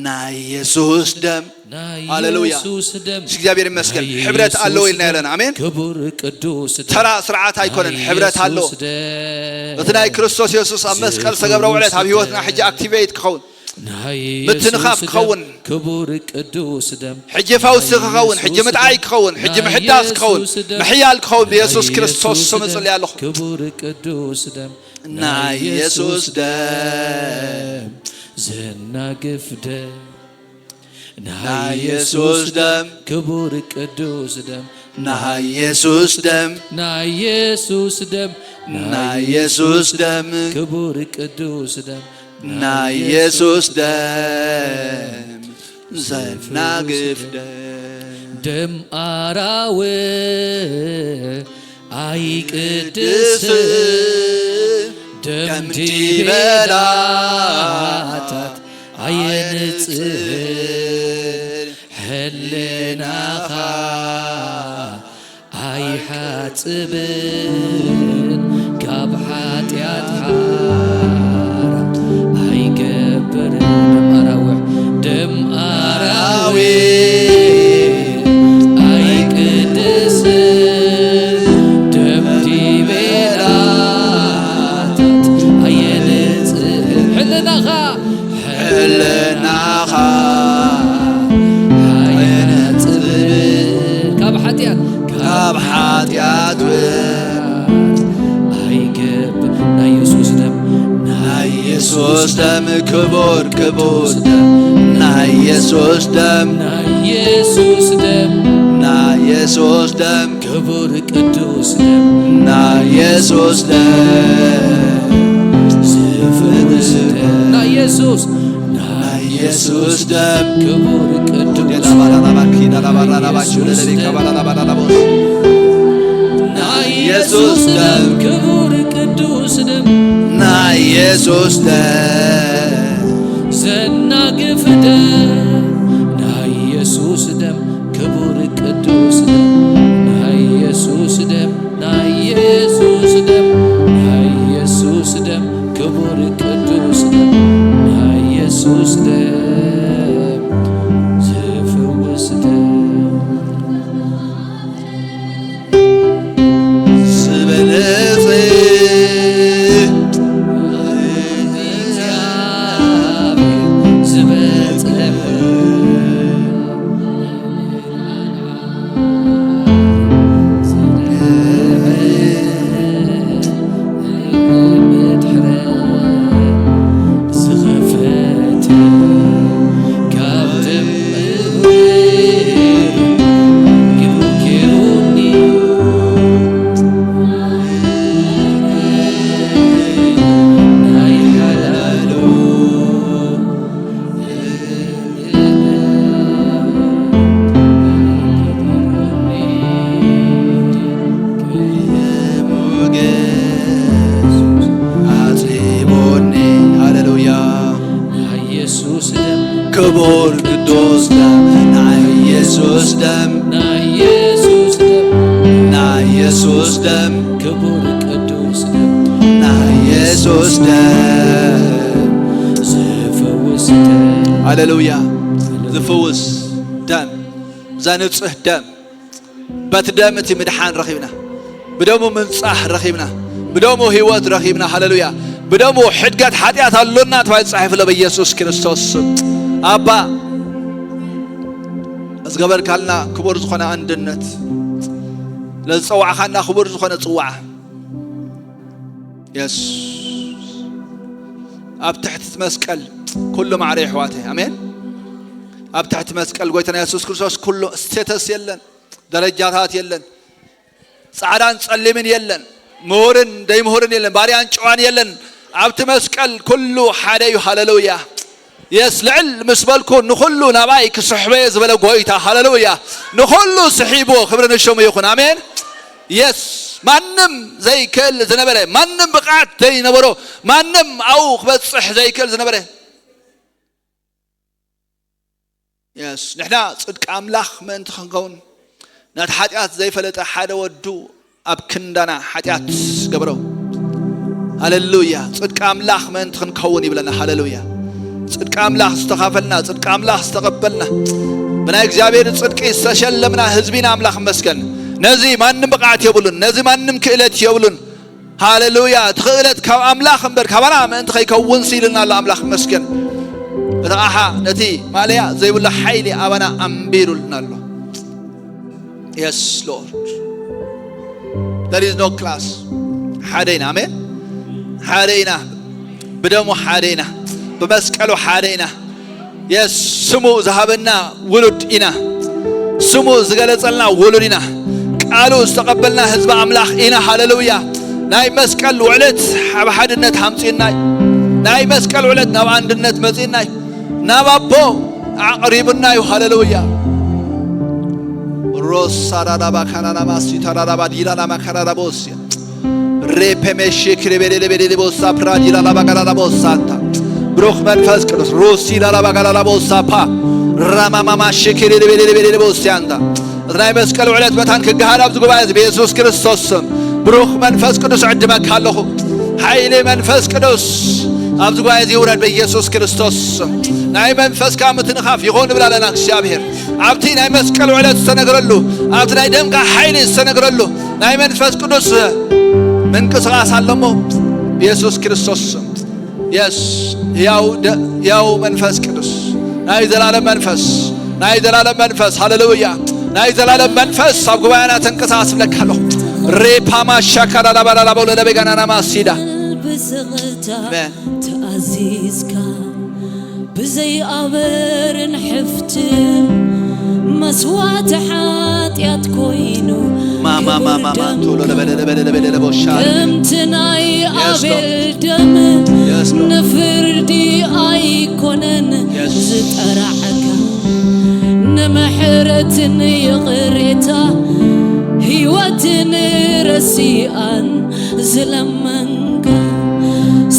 ናይ የሱስ ደም። ናይ ሃሌሉያ። የሱስ ደም። እግዚኣብሔር ይመስገን። ናይ ሕብረት ኣለዎ የሱስ ኢልና ደም። ኣለና። ኣሜን። ክቡር ቅዱስ ደም። ተራ ስርዓት ኣይኮነን፣ ናይ ሕብረት ኣለዎ። የሱስ ደም። እቲ ናይ ክርስቶስ የሱስ ኣብ መስቀል ዝተገብረ ውዕለት ኣብ ህይወትና ሕጂ ኣክቲቬት ክኸውን። ናይ ምትንኻፍ የሱስ ደም። ክኸውን። ክቡር ቅዱስ ደም። ሕጂ ፈውሲ ናይ ክኸውን፣ ሕጂ የሱስ ምጥዓይ ደም። ክኸውን፣ ሕጂ ናይ ምሕዳስ ክኸውን፣ የሱስ ደም። ምሕያል ክኸውን ብየሱስ ናይ ክርስቶስ የሱስ ስም ደም። እጽሊ ኣለኹ። ክቡር ቅዱስ ደም። ናይ የሱስ ደም ዘናግፍ ደም፣ ናይ የሱስ ደም፣ ክቡር ቅዱስ ደም፣ ናይ የሱስ ደም፣ ናይ የሱስ ደም፣ ናይ የሱስ ደም፣ ክቡር ቅዱስ ደም፣ ናይ የሱስ ደም፣ ዘናግፍ ደም። ደም ኣራዊት ኣይቅድስን፣ ደም ዲበላታት ኣየንጽህን፣ ሕልናኻ ኣይሓጽብን፣ ካብ ሓጢኣት ሓራ ኣይገብርን። ደም ኣራዊሕ፣ ደም ኣራዊሕ ኣይቅድስን፣ ደም ዲበላታት ኣየንጽህን፣ ሕልናኻ፣ ሕልናኻ ኣየንጽህን፣ ካብ ክቡር ክቡር ደም ናይ ኢየሱስ ደም ናይ ኢየሱስ ደም ናይ ኢየሱስ ደም ክቡር ቅዱስ ደም ናይ ኢየሱስ ደም ዝፍውስ ደም ናይ ኢየሱስ ናይ ኢየሱስ ደም ክቡር ቅዱስ ናይ ኢየሱስ ደም ክቡር ቅዱስ ደም ናይ ኢየሱስ ደም ዘናግፍ ደም ናይ ኢየሱስ ደም ክቡር ቅዱስ ደም ናይ ኢየሱስ ደም ናይ ኢየሱስ ደም ናይ ኢየሱስ ደም ክቡር ቅዱስ ደም ናይ ኢየሱስ ደም ዝፍውስ ደም ዝበለጸ ዝበለጸ ሃሌሉያ። ናይ ኢየሱስ ደም ክቡር ቅዱስ ደም ናይ ኢየሱስ ደም ናይ ኢየሱስ ደም ናይ ኢየሱስ ደም ክቡር ቅዱስ ደም ናይ ኢየሱስ ደም ዝፍውስ ደም። ሃሌሉያ። ዝፍውስ ደም፣ ዘንጽህ ደም። በቲ ደም እቲ ምድሓን ረኺብና፣ ብደሙ ምንጻህ ረኺብና፣ ብደሙ ህይወት ረኺብና። ሃሌሉያ። ብደሙ ሕድገት ሓጢኣት ኣሎና ተባሂሉ ተጻሒፉ ኣሎ ብኢየሱስ ክርስቶስ ስም። ኣባ፣ ዝገበርካልና ክቡር ዝኾነ ኣንድነት፣ ለዝጸዋዕኻና ክቡር ዝኾነ ጽዋዓ የሱስ፣ ኣብ ትሕቲ እቲ መስቀል ኩሉ ማዕረ የሕዋተይ። ኣሜን። ኣብ ትሕቲ መስቀል ጎይታና የሱስ ክርስቶስ ኩሉ ስቴተስ የለን፣ ደረጃታት የለን፣ ጻዕዳን ጸሊምን የለን፣ ምሁርን ደይምሁርን የለን፣ ባርያን ጨዋን የለን። ኣብቲ መስቀል ኩሉ ሓደ እዩ። ሃሌሉያ። የስ ልዕል ምስ በልኩ ንኹሉ ናባይ ክስሕበየ ዝበለ ጎይታ። ሃሌሉያ። ንኹሉ ስሒብዎ። ክብሪ ንሽሙ ይኹን። ኣሜን። የስ ማንም ዘይክእል ዝነበረ፣ ማንም ብቕዓት ዘይነበሮ፣ ማንም ኣብኡ ክበጽሕ ዘይክእል ዝነበረ። የስ ንሕና ጽድቂ ኣምላኽ ምእንቲ ክንከውን፣ ነቲ ሓጢኣት ዘይፈለጠ ሓደ ወዱ ኣብ ክንዳና ሓጢኣት ገበሮ። ሃሌሉያ። ጽድቂ ኣምላኽ ምእንቲ ክንከውን ይብለና። ሃሌሉያ። ጽድቂ ኣምላኽ ዝተኻፈልና፣ ጽድቂ ኣምላኽ ዝተቐበልና፣ ብናይ እግዚኣብሔር ጽድቂ ዝተሸለምና ህዝቢ ኢና። ኣምላኽ ይመስገን። ነዚ ማንም ብቕዓት የብሉን፣ ነዚ ማንም ክእለት የብሉን። ሃሌሉያ። እቲ ክእለት ካብ ኣምላኽ እምበር ካባና ምእንቲ ከይከውን ስኢልና ኣሎ። ኣምላኽ ይመስገን። እቲ ኣሓ ነቲ ማለያ ዘይብሉ ሓይሊ ኣባና ኣንቢሩልና ኣሎ። የስ ሎርድ። There is no class። ሓደ ኢና። ኣሜን። ሓደ ኢና። ብደሙ ሓደ ኢና። ብመስቀሉ ሓደ ኢና። የስ ስሙ ዝሃበና ውሉድ ኢና። ስሙ ዝገለጸልና ውሉድ ኢና። ቃሉ ዝተቐበልና ህዝቢ ኣምላኽ ኢና። ሃሌሉያ። ናይ መስቀል ውዕለት ኣብ ሓድነት ኣምጺእና እዩ። ናይ መስቀል ውዕለት ናብ ኣንድነት መጺእና እዩ። ናብ ኣቦ ኣቕሪብና እዩ። ሃሌሉያ። ሮሳ ዳዳባ ካናናማ ሲታ ዳዳባ ዲላናማ ካናዳቦስያ ሬፔሜ ሽክሪ ቤሌሌ ቤሌሌ ቦሳ ፕራዲ ላላባ ጋላላ ቦሳ ኣንታ ብሩኽ መንፈስ ቅዱስ ሩሲ ላላባ ጋላላ ቦሳ ፓ ራማማማ ሽክሪ ቤሌሌ ቤሌሌ ቦሳ ኣንታ እቲ ናይ መስቀል ውዕለት መታን ክገሃድ ኣብዚ ጉባኤ እዚ ብየሱስ ክርስቶስ ስም ብሩኽ መንፈስ ቅዱስ ዕድመካ ኣለኹ። ሓይሊ መንፈስ ቅዱስ ኣብዚ ጉባኤ እዚ ይውረድ ብየሱስ ክርስቶስ ስም። ናይ መንፈስካ ምትንኻፍ ይኹን ንብል ኣለና እግዚኣብሔር። ኣብቲ ናይ መስቀል ውዕለት ዝተነግረሉ፣ ኣብቲ ናይ ደምካ ሓይሊ ዝተነግረሉ ናይ መንፈስ ቅዱስ ምንቅስቓስ ኣለሞ። ብየሱስ ክርስቶስ ስም። የስ፣ ያው ደ-፣ ያው መንፈስ ቅዱስ፣ ናይ ዘላለም መንፈስ፣ ናይ ዘላለም መንፈስ፣ ሃሌሉያ፣ ናይ ዘላለም መንፈስ ኣብ ጉባኤና ተንቀሳቐስ ብለካ ኣለኹ። ሬፓማ ሻካዳዳባዳዳቦ ለደቤጋናናማ ሲዳ። ብዝቕታ ኣሜን። ተኣዚዝካ ብዘይኣበርን ሕፍትን መስዋእቲ ሓጢኣት ኮይኑ ማማማማማንቶሎ ለበለለበለለበለለቦሻ ከምቲ ናይ ኣቤል ደም ንፍርዲ ኣይኮነን ዝጠራዐካ፣ ንምሕረትን ይቕሬታ ህይወትን ረሲኣን ዝለመንካ።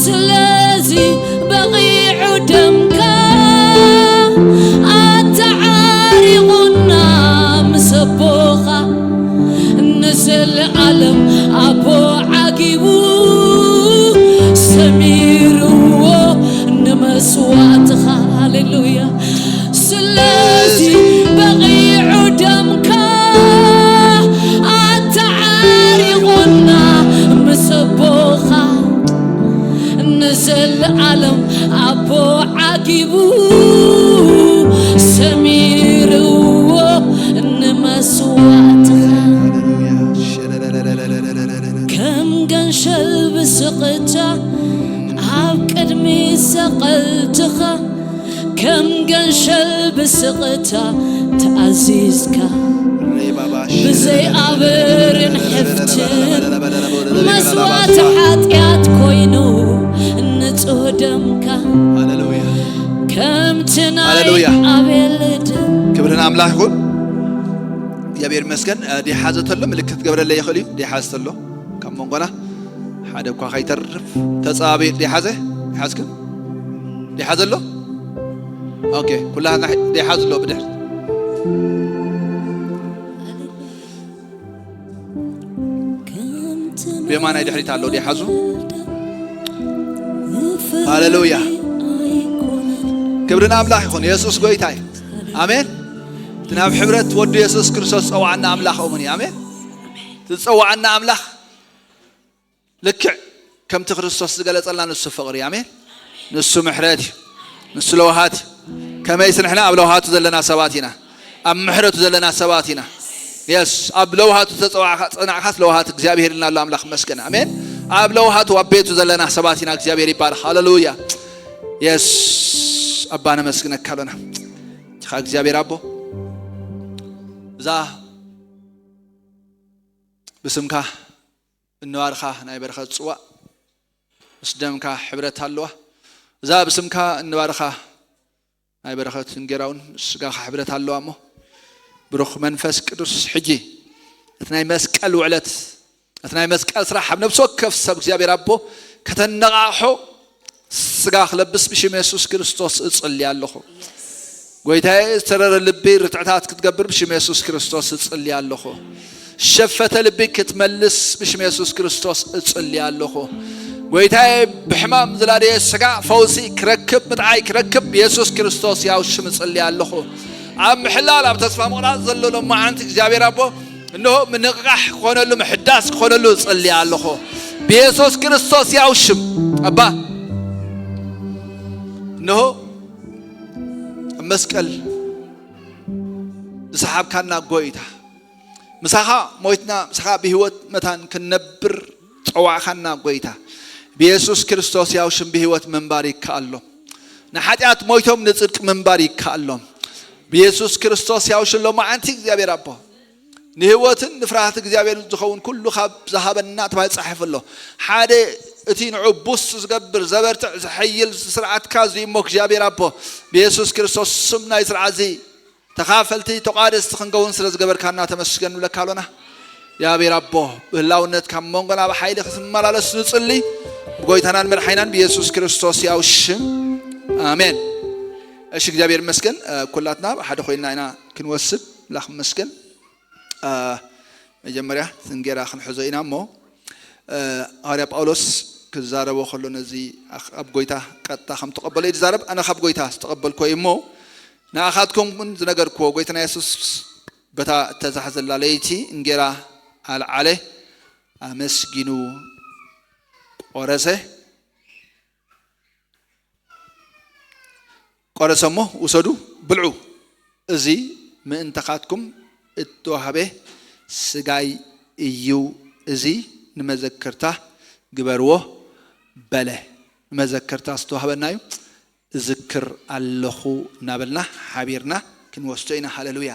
ስለዚ በቒዑ ደምካ ኣተዓሪቑና ምስ ኣቦኻ፣ ንዘለኣለም ኣቦ ዓጊቡ ሰሚርዎ ንመስዋእትኻ። ሃሌሉያ። ስለዚ በቒዑ ደምካ ኣተዓሪቑና ምስ ኣቦኻ፣ ንዘለኣለም ኣቦ ዓጊቡ ሰሚርዎ ንመስዋእትኻ። ከም ገንሸል ብስቕታ ኣብ ቅድሚ ሰቐልትኻ፣ ከም ገንሸል ብስቕታ ተኣዚዝካ፣ ብዘይ ኣበርን ሕፍትን መስዋእቲ ሓጢኣት ኮይኑ ንጹህ ደምካ። ሃሌሉያ። ከምቲ ናይ ሃሌሉያ። ኣቤል ደም። ክብሪ ንኣምላኽ ይኹን። እግዚኣብሔር ይመስገን። እ፣ ዲሓዘ ተሎ ምልክት ክገብረለይ ይኽእል እዩ። ዲሓዘ ተሎ ካብ መንጎና ሓደ እኳ ከይተርፍ ተጻባቢ። ዲሓዘ፣ ዲሓዝክን? ዲሓዘ ኣሎ? ኦኬ፣ ኩላህና ዲሓዘ ኣሎ ብድሕር። ብየማናይ ድሕሪት ኣሎ ዲሓዙ። ሃሌሉያ። ክብሪ ንኣምላኽ ይኹን። የሱስ ጎይታ እዩ። ኣሜን። እቲ ናብ ሕብረት ወዱ የሱስ ክርስቶስ ዝጸዋዓና ኣምላኽ እውን እዩ። ኣሜን። እቲ ዝጸዋዓና ኣምላኽ ልክዕ ከምቲ ክርስቶስ ዝገለጸልና ንሱ ፍቕሪ እዩ። ኣሜን። ንሱ ምሕረት እዩ። ንሱ ለውሃት እዩ። ከመይስ ንሕና ኣብ ለውሃቱ ዘለና ሰባት ኢና። ኣብ ምሕረቱ ዘለና ሰባት ኢና። የስ፣ ኣብ ለውሃቱ ተጸዋዕካ፣ ጸናዕካስ ለውሃት እግዚኣብሔር ኢልና ኣሎ ኣምላኽ መስገን። ኣሜን። ኣብ ለውሃቱ ኣብ ቤቱ ዘለና ሰባት ኢና። እግዚኣብሔር ይባረኽ። ሃሌሉያ። የስ፣ ኣባ ነመስግነካ ኣሎና። እኻ እግዚኣብሔር ኣቦ፣ እዛ ብስምካ እንባርኻ ናይ በረኸት ጽዋእ ምስ ደምካ ሕብረት ኣለዋ። እዛ ብስምካ እንባርኻ ናይ በረኸት እንጌራ እውን ምስ ስጋኻ ሕብረት ኣለዋ እሞ፣ ብሩኽ መንፈስ ቅዱስ፣ ሕጂ እቲ ናይ መስቀል ውዕለት፣ እቲ ናይ መስቀል ስራሕ ኣብ ነፍሲ ወከፍ ሰብ እግዚኣብሔር ኣቦ ከተነቓቕሖ ስጋ ክለብስ ብሽም የሱስ ክርስቶስ እጽሊ ኣለኹ። ጎይታዬ፣ ዝተረረ ልቢ ርትዕታት ክትገብር ብሽም የሱስ ክርስቶስ እጽሊ ኣለኹ። ሸፈተ ልቢ ክትመልስ ብሽም የሱስ ክርስቶስ እጽሊ ኣለኹ። ጎይታዬ፣ ብሕማም ዝላደየ ስጋ ፈውሲ ክረክብ፣ ምጥዓይ ክረክብ ብየሱስ ክርስቶስ ያው ሽም እጽሊ ኣለኹ። ኣብ ምሕላል፣ ኣብ ተስፋ ምቑራጽ ዘሎ ሎማዓንቲ እግዚኣብሔር ኣቦ፣ እንሆ ምንቕቓሕ ክኾነሉ፣ ምሕዳስ ክኾነሉ እጽሊ ኣለኹ። ብየሱስ ክርስቶስ ያው ሽም ኣባ፣ እንሆ ኣብ መስቀል ዝሰሓብካና ጎይታ፣ ምሳኻ ሞይትና፣ ምሳኻ ብህይወት መታን ክንነብር ጸዋዕካና ጎይታ፣ ብየሱስ ክርስቶስ ያው ሽም ብህይወት ምንባር ይከኣሎም። ንሓጢኣት ሞይቶም ንጽድቂ ምንባር ይከኣሎም። ብየሱስ ክርስቶስ ያው ሽም ሎማዓንቲ እግዚኣብሔር ኣቦ፣ ንህይወትን ንፍርሃት እግዚኣብሔር ዝኸውን ኩሉ ካብ ዝሃበና ተባሂሉ ጻሒፉ ኣሎ። ሓደ እቲ ንዑ ቡስ ዝገብር፣ ዘበርትዕ፣ ዘሐይል ስርዓትካ እዚ እሞ እግዚኣብሔር ኣቦ፣ ብየሱስ ክርስቶስ ስም ናይ ስርዓት እዚ ተኻፈልቲ ተቋደስቲ ክንከውን ስለ ዝገበርካና ተመስገን ንብለካ ኣሎና። እግዚኣብሔር ኣቦ፣ ብህላውነትካ ኣብ መንጎና ብሓይሊ ክትመላለስ ንጽሊ፣ ብጎይታናን መድሓኒናን ብየሱስ ክርስቶስ ያው ሽም፣ ኣሜን። እሺ፣ እግዚኣብሔር ይመስገን። እ፣ ኩላትና ብሓደ ኮይንና ኢና ክንወስድ፣ ኣምላኽ ይመስገን። እ፣ መጀመርያ እንጌራ ክንሕዞ ኢና እሞ፣ እ፣ ሃዋርያ ጳውሎስ ክዛረቦ ከሎ ነዚ ኣኽ-፣ ኣብ ጎይታ ቀጥታ ከም ተቐበሎ እዩ ዝዛረብ። ኣነ ካብ ጎይታ ዝተቐበልኩ እየ እሞ፣ ንኣኻትኩም እውን ዝነገርኩዎ፣ ጎይታና የሱስ በታ እተዛሕዘላ ለይቲ እንጌራ ኣልዓለ፣ ኣመስጊኑ ቆረሰ። ቆረሰ እሞ፣ ውሰዱ፣ ብልዑ፣ እዚ ምእንታኻትኩም እተዋህበ ስጋይ እዩ፣ እዚ ንመዘክርታ ግበርዎ በለ። ንመዘክርታ ዝተዋህበና እዩ። እዝክር ኣለኹ እናበልና ሓቢርና ክንወስዶ ኢና። ሃሌሉያ።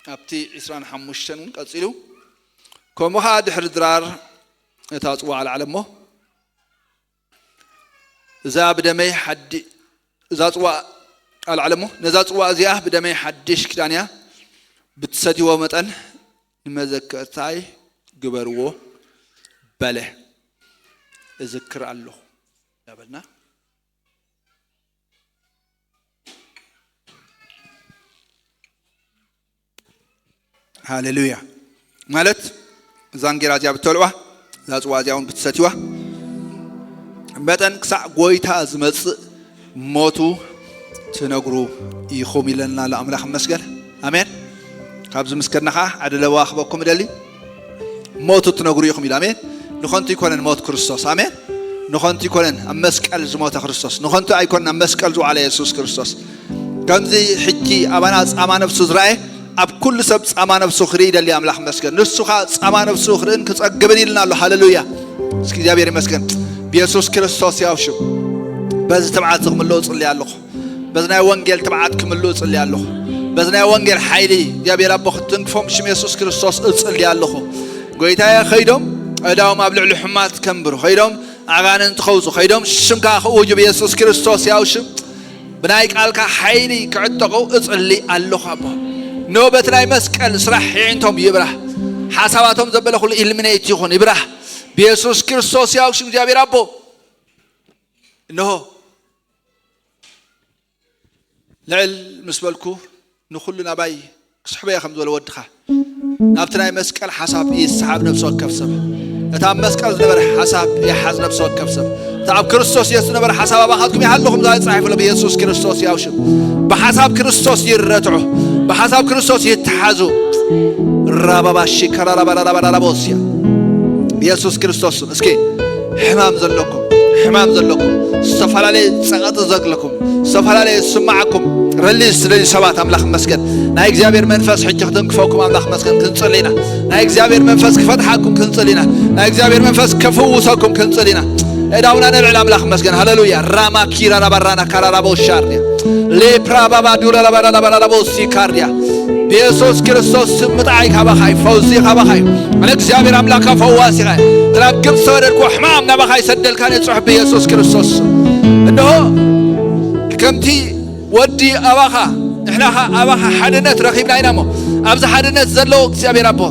ኣብቲ ዕስራን ሓሙሽተን እውን ቀጺሉ፣ ከምኡ ኸዓ ድሕሪ ድራር እታ ጽዋዕ ኣልዓለ እሞ፣ እዛ ብደመይ ሓዲ-፣ እዛ ጽዋዕ ኣልዓለ እሞ፣ ነዛ ጽዋዕ እዚኣ ብደመይ ሓድሽ ኪዳን እያ፣ ብትሰትይዎ መጠን ንመዘከርታይ ግበርዎ በለ። እዝክር ኣለኹ እናበልና ሃሌሉያ። ማለት እዛ እንጌራ እዚኣ ብትበልዕዋ፣ እዛ ጽዋ እዚኣ እውን ብትሰትይዋ መጠን ክሳዕ ጎይታ ዝመጽእ ሞቱ ትነግሩ ኢኹም ኢለና ኣሎ። ኣምላኽ ይመስገን። ኣሜን። ካብዚ ምስክርና ኸዓ ሓደ ለበዋ ክበኩም እደሊ። ሞቱ ትነግሩ ኢኹም ኢሉ። ኣሜን። ንኸንቱ ኣይኮነን ሞት ክርስቶስ። ኣሜን። ንኸንቱ ኣይኮነን ኣብ መስቀል ዝሞተ ክርስቶስ። ንኸንቱ ኣይኮነን ኣብ መስቀል ዝወዓለ የሱስ ክርስቶስ። ከምዚ ሕጂ ኣባና ጻማ ነፍሱ ዝረኣየ፣ ኣብ ኩሉ ሰብ ጻማ ነፍሱ ክርኢ ይደሊ ኣምላኽ ይመስገን። ንሱ ኸኣ ጻማ ነፍሱ ክርእን ክጸግብን ኢልና ኣሎ። ሃሌሉያ። እስኪ እግዚኣብሔር ይመስገን። ብየሱስ ክርስቶስ ያው ሽም በዚ ትብዓት እዚ ክምልኡ እጽሊ ኣለኹ። በዚ ናይ ወንጌል ትብዓት ክምልኡ እጽሊ ኣለኹ። በዚ ናይ ወንጌል ሓይሊ እግዚኣብሔር ኣቦ ክትትንክፎም ሽም የሱስ ክርስቶስ እጽሊ ኣለኹ። ጎይታየ፣ ኸይዶም ዕዳዎም ኣብ ልዕሊ ሕማት ከንብሩ፣ ኸይዶም ኣጋንንቲ ኸውጹ፣ ኸይዶም ሽምካ ክእውጁ ብየሱስ ክርስቶስ ያው ሽም ብናይ ቃልካ ሓይሊ ክዕጠቑ እጽሊ ኣለኹ ኣቦ። ኖ በቲ ናይ መስቀል ስራሕ የዒንቶም ይብራህ። ሓሳባቶም ዘበለ ኩሉ ኢልሚኔት ይኹን ይብራህ። ብየሱስ ክርስቶስ ያው ሽም እግዚኣብሔር ኣቦ። እንሆ ልዕል ምስ በልኩ ንኹሉ ናባይ ክስሕቦ እየ ከም ዝበለ ወድኻ ናብቲ ናይ መስቀል ሓሳብ ይስሓብ ነፍሲ ወከፍ ሰብ። እቲ ኣብ መስቀል ዝነበረ ሓሳብ ይሓዝ ነፍሲ ወከፍ ሰብ። እቲ ኣብ ክርስቶስ የሱስ ዝነበረ ሓሳብ ኣባኻትኩም ይሃለኹም ዝብል ተጻሒፉ ኣሎ ብየሱስ ክርስቶስ ያው ሽም። ብሓሳብ ክርስቶስ ይረትዑ፣ ብሓሳብ ክርስቶስ ይተሓዙ። ራባባሺ ከራራባራራባራቦስያ ብየሱስ ክርስቶስ ስም። እስኪ ሕማም ዘለኩም፣ ሕማም ዘለኩም፣ ዝተፈላለየ ጸቐጢ ዘለኩም፣ ዝተፈላለየ ዝስማዓኩም ሪሊዝ ዝደልዩ ሰባት ኣምላኽ ይመስገን። ናይ እግዚኣብሔር መንፈስ ሕጂ ክትንክፈኩም ኣምላኽ ይመስገን። ክንጽሊ ኢና። ናይ እግዚኣብሔር መንፈስ ክፈትሓኩም ክንጽሊ ኢና። ናይ እግዚኣብሔር መንፈስ ከፍውሰኩም ክንጽሊ ኢና። እዳውና ነልዕል ኣምላኽ ይመስገን። ሃሌሉያ። ራማ ኪራ ራባ ራና ካራ ራባ ሻርያ ሌፕራ ባባ ዱራ ራባ ራባ ራባ ሲካርያ ብየሱስ ክርስቶስ ስም ምጥዓይ ካባኻ እዩ፣ ፈውሲ ካባኻ እዩ። ኣነ እግዚኣብሔር ኣምላኽካ ፈዋሲ ኢኻ። እቲ ናብ ግብፂ ዝሰደድክዎ ሕማም ናባኻ ይሰደልካ፣ ንፅሑፍ ብየሱስ ክርስቶስ ስም። እንሆ ከምቲ ወዲ ኣባኻ ንሕና ኸዓ ኣባኻ ሓድነት ረኺብና ኢና እሞ፣ ኣብዚ ሓድነት ዘሎ እግዚኣብሔር ኣቦ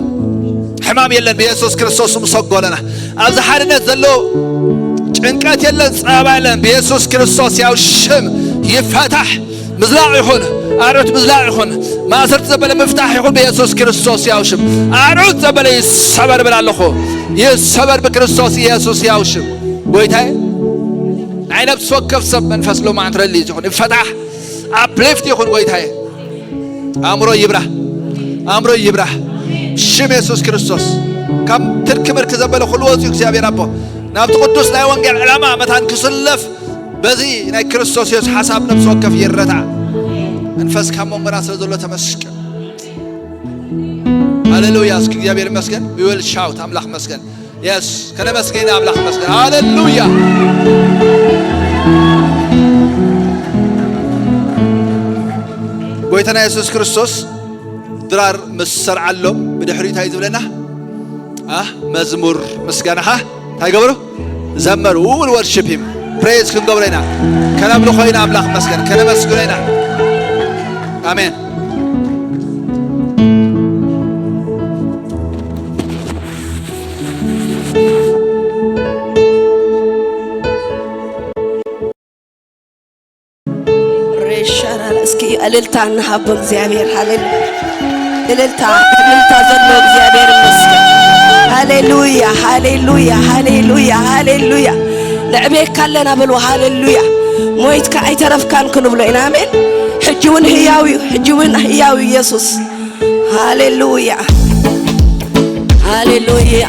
ሕማም የለን፣ ብየሱስ ክርስቶስ ስም ሰጎለና። ኣብዚ ሓድነት ዘሎ ጭንቀት የለን፣ ጸበባ የለን፣ ብየሱስ ክርስቶስ ያው ሽም ይፈታሕ። ምዝላቕ ይኹን፣ ኣርዑት ምዝላቕ ይኹን፣ ማእሰርቲ ዘበለ ምፍታሕ ይኹን ብየሱስ ክርስቶስ ያው ሽም። ኣርዑት ዘበለ ይሰበር ብል ኣለኹ። ይሰበር ብክርስቶስ ኢየሱስ ያው ሽም። ጎይታዬ፣ ናይ ነፍሲ ወከፍ ሰብ መንፈስ ሎማዓንቲ ረሊዝ ይኹን፣ ይፈታሕ፣ ኣፕሊፍት ይኹን ጎይታዬ። ኣእምሮ ይብራህ፣ ኣእምሮ ይብራህ። ሽም የሱስ ክርስቶስ። ካብ ትርኪ ምርኪ ዘበለ ኩሉ ወፂኡ እግዚኣብሔር ኣቦ ናብቲ ቅዱስ ናይ ወንጌል ዕላማ መታን ክስለፍ በዚ ናይ ክርስቶስ የሱስ ሓሳብ ነፍሲ ወከፍ ይረታዕ። መንፈስ ካብ መንጎና ስለ ዘሎ ተመስገን። ሃሌሉያ። እስኪ እግዚኣብሔር ይመስገን። We will shout ኣምላኽ መስገን። የስ ከነመስገን ኣምላኽ መስገን። ሃሌሉያ። ጎይታና የሱስ ክርስቶስ ድራር ምስ ሰርዓሎም ብድሕሪኡ እንታይ ዝብለና? አ መዝሙር ምስጋናኻ እንታይ ገብሩ? ዘመሩ። We will worship him። ፕሬዝ ክንገብሮ ኢና። ከነምልኾ ኢና ኣምላኽ መስገን። ከነመስግኖ ኢና። ኣሜን። ሬሻራል እስኪ እልልታ እንሃቦ እግዚኣብሔር። ሃሌሉያ። እልልታ፣ እልልታ ዘሎ እግዚኣብሔር ይመስገን። ሃሌሉያ፣ ሃሌሉያ፣ ሃሌሉያ፣ ሃሌሉያ። ንዕቤካ ኣለና በሉ። ሃሌሉያ። ሞይትካ ኣይተረፍካን ክንብሎ ኢና። ኣሜን። ሕጂ እውን ህያው እዩ፣ ሕጂ እውን ህያው እዩ ኢየሱስ። ሃሌሉያ፣ ሃሌሉያ።